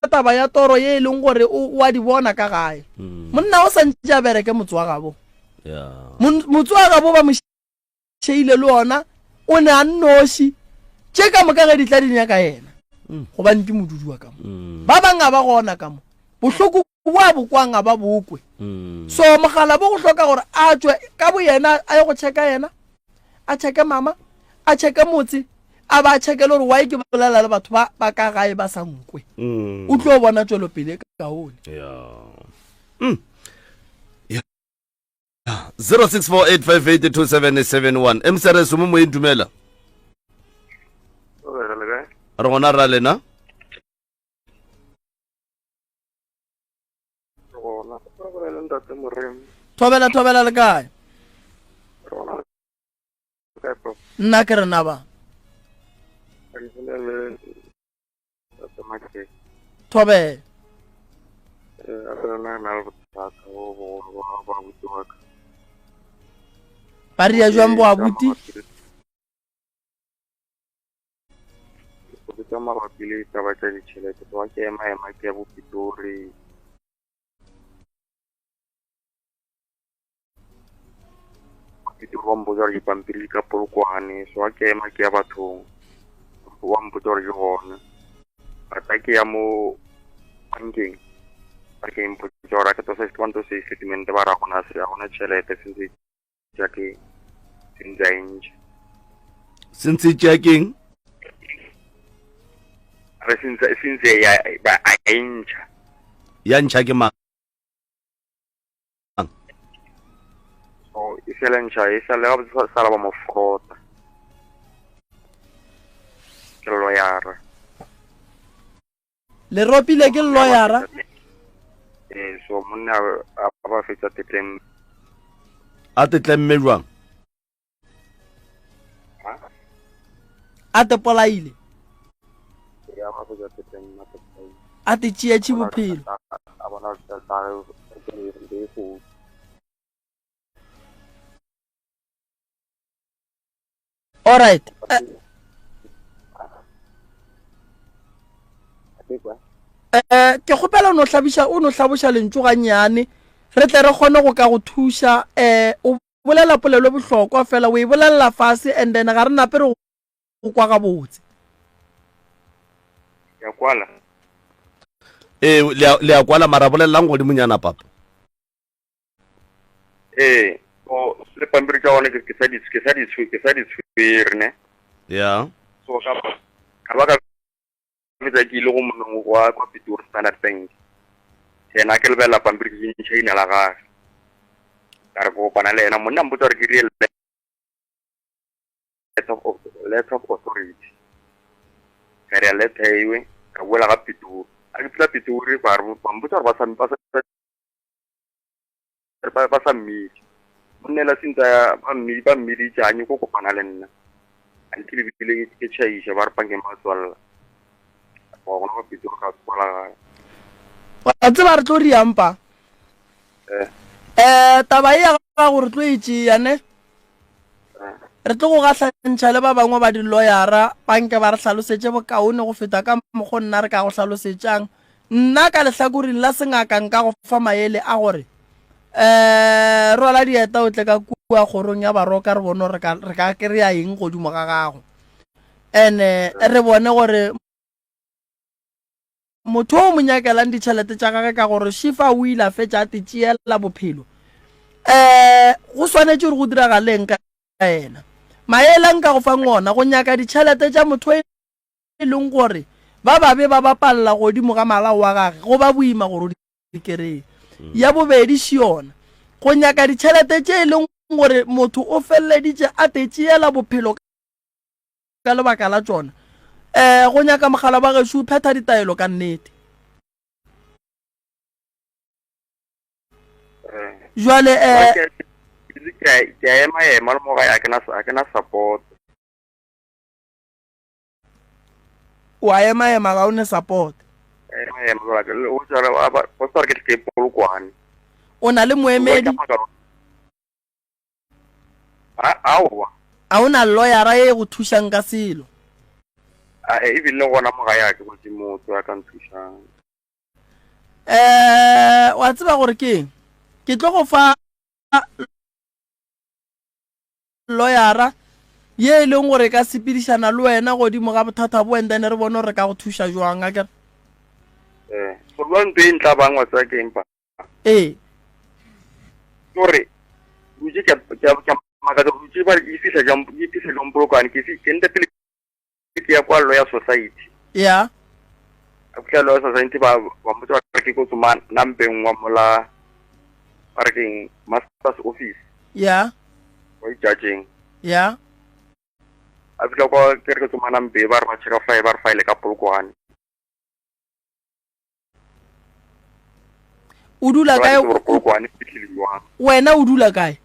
taba ya toro ye e leng gore o a di bona ka gae mm. monna o santse a bereke motse wa gabo motse wa gabo ba mo šeile le ona o ne a nnoši tše ka moka ge di tla di nyaka yena mm. gobane ke modudi wa ka mo mm. ba bangwe a ba gona ka mo bohloko bo a bokwang a ba bokwe so mogala bo go hloka gore a tswe ka bo yena a ye go checka yena a checke mama a checke motse a ba checke le gore why ke bolela le batho ba ba ka gae ba sa nkwe mm. o tlo bona tšwelopele e kaone yeah. mm. yeah. 0648582771 mcrs mo moyeng dumela re gona ra lena thobela thobela le kae nna ke rena ba thobela ba ria jwang bo abuti tsa mabapi le taba tsa ditšhelete ba ke ema ema ke ya bopitori Pitori wa mpotsa gore dipampiri di ka polokwane so ga ke ema ke ya bathong wa mpotsa gore ke gone rata ke ya mo bankeng ba ke mpotsa gore a ke to se ba nto se statement ba ra gona se ga gona tšhelete sentse tša ke sentse a e ntšha sentse tša keng re sentse sentse ya ba a e ntšha ya ntšha ke mang so e sele ntšha e sele ga botse sa ba mo frota ke loyara Le ropile ke loyara. Ee, so monna a ba fetsa tetlemme. A tetlemme jwang? A te polaile? Ee, a ba fetsa tetlemme a te polaile. A te tšeetše bophelo? A bona tsa ge ke go Alright. Eh, eh ke kgopela o no hlabiša o no hlaboša lentšu gannyane re tle re kgone go ka go thuša eh o bolela polelo e bohlokwa fela o e bolelela fase and then ga re nape re go kwa gabotse ya kwala ee le a kwala mara bolelelang godimonyana papa Ee, o le pampiri tša gone ke sa di ke sa di ke sa di tshwere ne. Yeah. So ka ka ba ka fetsa ke ile go monong wa kwa Pitori Standard Bank. Yena ke lebelela pampiri ke ntšha ina la gage. Ka re kopana le yena monna mpotsa gore ke rile letter of letter of authority. Ka re letter ewe ka boela ga Pitori. A ke fihla Pitori ba re ba mpotsa gore ba sa ba sa ba, ba sa mmitše. Monna ela sentse ba mmi, ba mmiditše a nyoko kopana le nna. Until ebile ke tšhaiša ba re pankeng ba tswalela. Wa gona ba Pitori ka tswala gae. Wa tseba re tlo riang pa? Eh. Eh, taba e ya gago re tlo e tšea ne? Eh. Re tlo go gahlantšha le ba bangwe ba di-lawyera ba nke ba re hlalosetše bokaone go feta ka mokgo nna re ka go hlalosetšang. Nna ka lehlakoreng la sengaka nka go fa maele a gore, um rwala dieta o tle ka kua kgorong ya Baroka re bone gore re ka kry-a eng godimo ga gago. And-e re bone gore motho o mo nyakelang ditšhelete tša gage ka gore Shifa o ile a fetša a te tšeela bophelo, um go swanetše gore go diragaleng ka yena. Maele a nka go fang ona, go nyaka ditšhelete tša motho e e leng gore ba babe ba bapalela godimo ga malao wa gage go ba boima gore o di kereye. Ya bobedi še yona, go nyaka ditšhelete tše e leng gore motho o feleleditše a te tšeela bophelo ka lebaka la tšona. Um go nyaka mogala wa gešo o phetha ditaelo ka nnete. Jwale um Ke a ema ema le mo gae a ke na support. O a ema ema ga o ne support. Ema ema jwale ke o tsara ba go tsara ke ke polokwane. O na le moemedi? A aowa. A o na lawyera e go thušang ka selo? A e bile gona mo gae a ke go motho ya ka nthušang. Eh, wa tseba gore ke eng? Ke tlo go fa loyara ye e leng gore e ka sepedišana le wena godimo ga bothata bo and then re bone gore re ka go thuša jwang a kere Eh, so lwa ntho e ntla bang wa tsaya ke empa. Ee. Gore dutse ke ke ke makatsa dutse ba e fihla jang e fihla jang polokwane ke ke nte pele ke ya kwa lawyer society. Ya. A fihla lawyer society ba ba mpotsa ba re ke ko tsoma nampeng wa mola ba re keng master's office. Ya. Wa judging. Ya. A fihla kwa ke re ke tsoma nampe ba re ba checka file ba re file ka polokwane. O dula kae? Wena o dula kae?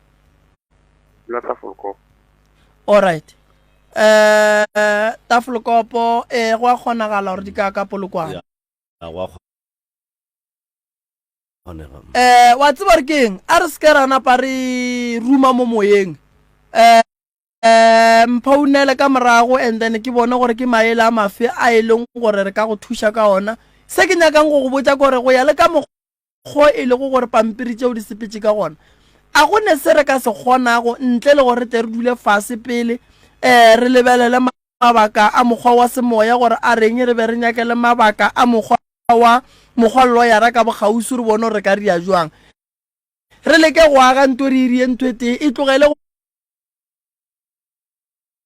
Dula Tafelkop. All right. Eh Tafelkopo eh go a kgonagala gore di ka ka Polokwane. Ya go a kgonega. Eh wa tseba gore ke eng? A re se ke ra napa re ruma mo moyeng. Eh Mphounele ka morago and then ke bone gore ke maele a mafe a e leng gore re ka go thuša ka ona. Se ke nyakang go go botša ke gore go ya le ka mokgo e lego gore pampiri tšeo di sepetše ka gona, a go ne se re ka se kgonago ntle le gore re tle re dule fase pele um re lebelele mabaka a mokgwa wa semoya gore a reng re be re nyake le mabaka a mokgwa wa mokgwa loyara ka bokgauswi re bone gore re ka ria jwang. Re leke go aga nto re irie ntho e tee e tlogele go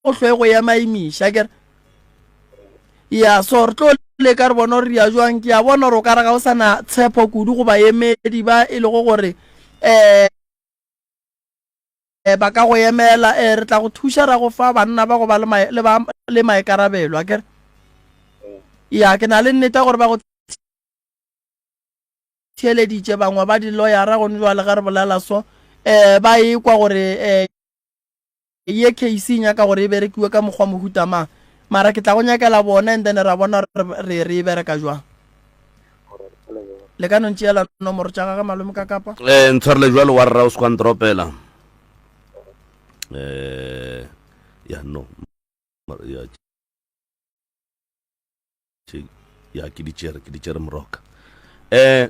hlwe go ema emiša kere ya so re tlo leka re bona gore ya jwang ke a bona gore o ka re ga o sa na tshepo kudu go baemedi ba e lego gore um ba ka go emela um re tla go thuša ra go fa banna ba go ba le maikarabelo a kere ya ke na le nnete ya gore ba go. theeleditše, bangwe ba diloyara gone jwale ge re bolela so, um ba ekwa gore um ye case e nyaka gore e berekiwe ka mokgwa mohuta mang. Mara ke tla go nyakela bona and then ra bona gore re re e bereka jwang. Le ka no ntšeela nomoro tša gage malome ka kapa? Eh, ntshwarele jwalo wa rra o se kwa ntropela. Eh, ya no. Ya ya ke di tšere ke di tšere moroka um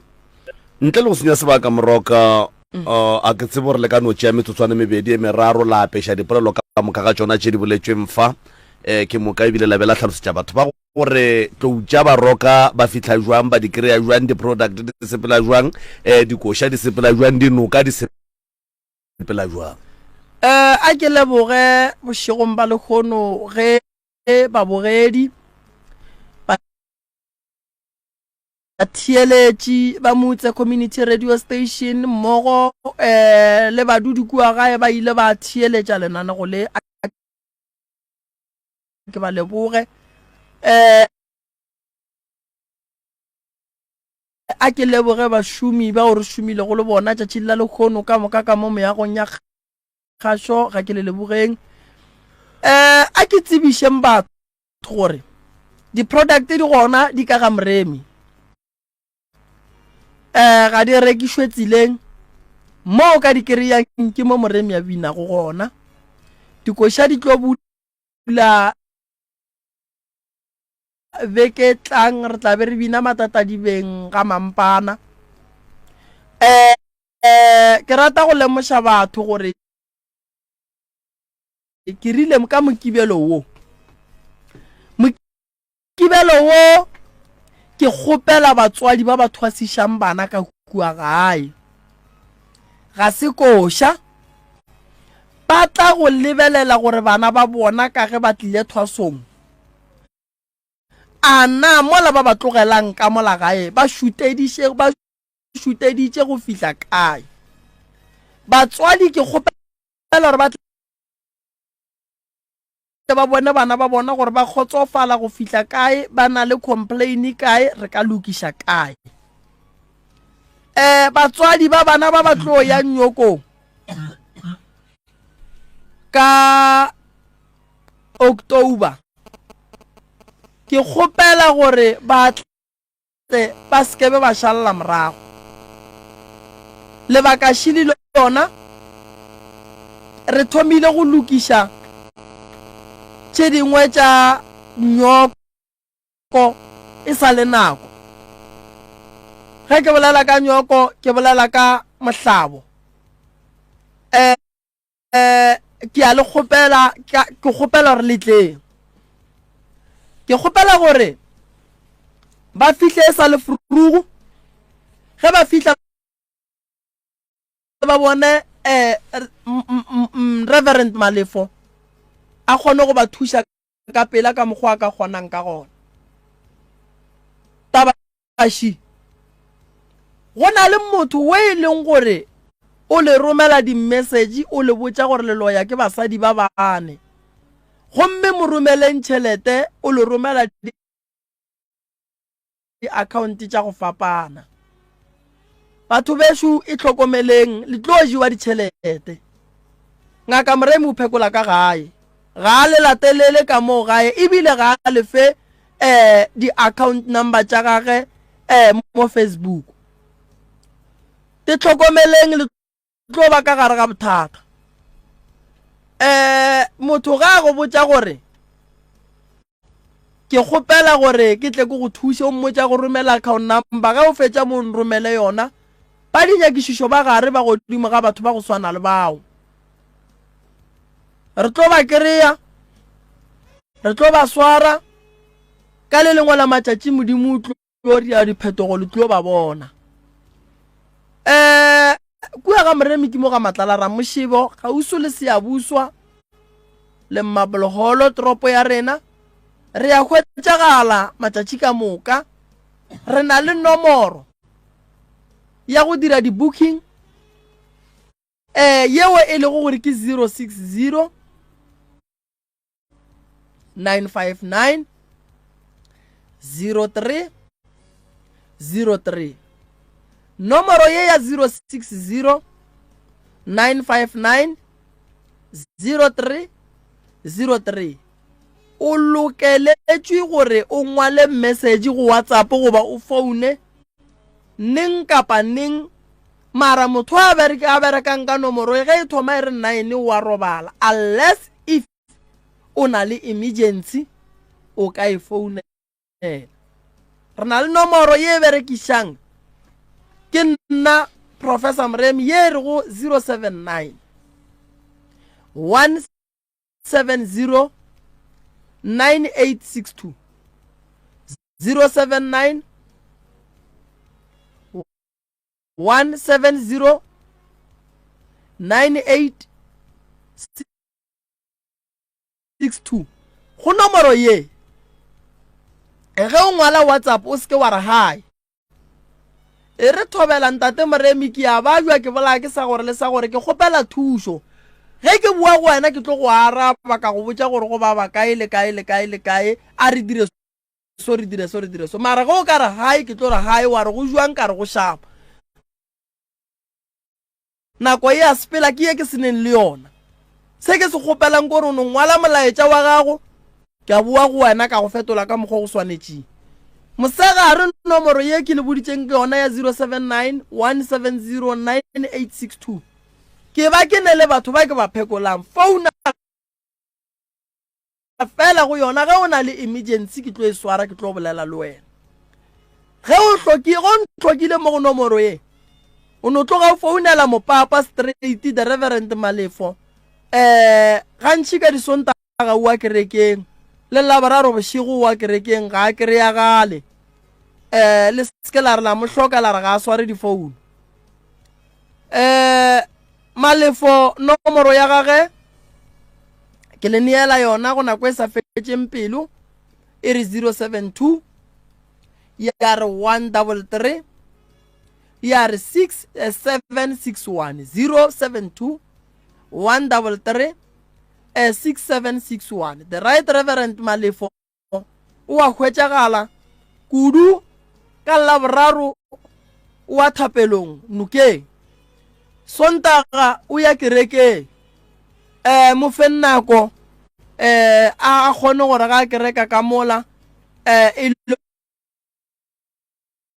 ntle le go senya sebaka moroka mm. uh, a ke tsebo gore le ka no tšea metsotswana mebedi e meraro la apeša dipolelo ka moka ga tšona tše di boletšweng fa um ke moka ebile la be la hlalosetša batho ba gore tlou tša baroka ba fihla jwang ba di kry-a jwang di-product di sepela jwang um dikoša di sepela jwang dinoka di sepela jwang um a ke leboge bošegong ba lekgono ge babogedi, batheeletši ba Motse Community Radio Station mmogo eh, le badudi kua gae ba ile ba theeletša lenanego le ke ba leboge eh a ke leboge bašomi bao re šomilego le bona tšatšing la lekgono ka moka ka mo meagong ya Kgašo ga ke le lebogeng. Um a ke tsebišeng batho gore di-product di gona di ka ga Moremi. Um ga di rekišwe tseleng mo o ka di kry-ang ke mo Moremi a binago gona. Dikoša di tlo bula beke tlang re tla be re bina matatadibeng ga mampana. Um Ke rata go lemoša batho gore ke rile ka Mokibelo wo, Mokibelo wo ke kgopela batswadi ba ba thwasišang bana ka kua gae, ga se koša, ba tla go lebelela gore bana ba bona ka ge ba tlile thwasong, a na mola ba ba tlogelang ka mola gae ba šutediše ba šuteditše go fihla kae. Batswadi ke kgopela gore ba tle ba bone bana ba bona gore ba kgotsofala go fihla kae, ba na le complain kae, re ka lokiša kae. Um batswadi ba bana ba ba tlo ya nyokong ka October ke kgopela gore ba tle ba se ke be ba šalela morago. Lebaka šili lona, re thomile go lokiša tše dingwe tša nyoko e sa le nako. Ge ke bolela ka nyoko, ke bolela ka mohlabo. Um ke a le kgopela, ke kgopela gore le tleng. Ke kgopela gore ba fihle e sa le frugu. Ge ba fihla ba bone um Reverend Malefo a kgone go ba thuša ka pela ka mokgwa a ka kgonang ka gona. Taba Aši, go na le motho we e leng gore o le romela dimesegi o le botša gore le loya ke basadi ba bane, gomme mo romeleng tšhelete o le romela di-account tša go fapana. Batho bešo e hlokomeleng le tlo jewa ditšhelete. Ngaka Moremi o phekola ka gae, ga a le latelele ka moo gae ebile ga a le fe eh di account number tša gage eh mo Facebook. Te tlhokomeleng le tlo ba ka gare ga bothata. Eh motho ga a go botša gore ke kgopela gore ke tle ke go thuše o mmotša go romela account number ge o fetša mo nromele yona ba dinyakišišo ba gare ba godimo ga batho ba go swana le bao re tlo ba kry-a re tlo ba swara ka le lengwe la matšatši modimo o tlo dira diphetogo le tlo ba bona um kua ga moremi ke mo ga matlala ramošebo kgauswi le seabuswa le mmabologolo toropo ya rena re ya hwetšagala matšatši ka moka re na le nomoro ya go dira di-booking um yeo e lego gore ke 060 959 03 03. Nomoro ye ya 060 959 0303 o lokeletšwe gore o ngwale message go WhatsApp goba o foune neng kapa neng mara motho a bereka a berekang ka nomoro e ge e thoma e re 9 wa robala unless if o na le emergency o ka e founela re na le nomoro ye e berekišang ke nna professor moremi ye e rego 079 170 9862 079 170 9862 go nomoro ye ge o ngwala whatsapp o seke wa re hi e re thobela ntate moremi ke a bajwa ke bolaya ke sa gore le sa gore ke kgopela thušo ge ke boa go wena ke tlo go araba ka go botša gore go baba kae le kae le kae le kae a re dire so re dire so re dire so mara ge o ka re hai ke tlo re hai wa re go jwang ka re go shapa nako e a sepela ke ye ke seneng le yona se ke se kgopelang kore o no ngwala molaetša wa gago ke a boa go wena ka go fetola ka mokgwa go swanetšeng mosegare nomoro ye ke le boditšeng ke yona ya 079 170 9862 ke ba ke ne le batho ba ke ba phekolang founa Fela go yona ge o na le emergency ke tlo e swara ke tlo bolela le wena. Ge o hloki go ntlhokile mo go nomoro ye o no tloga o founela mopapa straight the Reverend Malefo eh gantši ka disontaga o wa kerekeng le laboraro bošego o wa kerekeng ga a kereyagale eh le seke la re la mo hloka la re ga a sware difounu eh Malefo nomoro ya gage ke le neela yona go nako e sa fetšeng pelo e re 072 ya re 133 ya re 6761 072 133 6761 the right reverend malefo o a hwetšagala kudu ka Laboraro o a thapelong nokeng. Sontaga o ya kerekeng. Um mo feng nako um a kgone gore ga a kereka ka mola um e le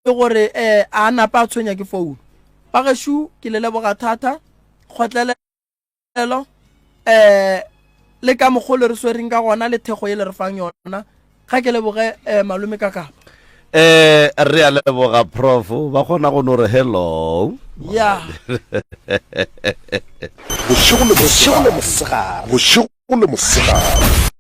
gore um a napa a tshwenya ke founu. Bagešo ke le leboga thata kgotlele elo um le ka mokgwa le re swereng ka gona le thekgo ye le re fang yona ga ke leboge um malome ka kapa eh re a leboga prof ba kgona go no re hello ya bošego le mosegare bošego le mosegare.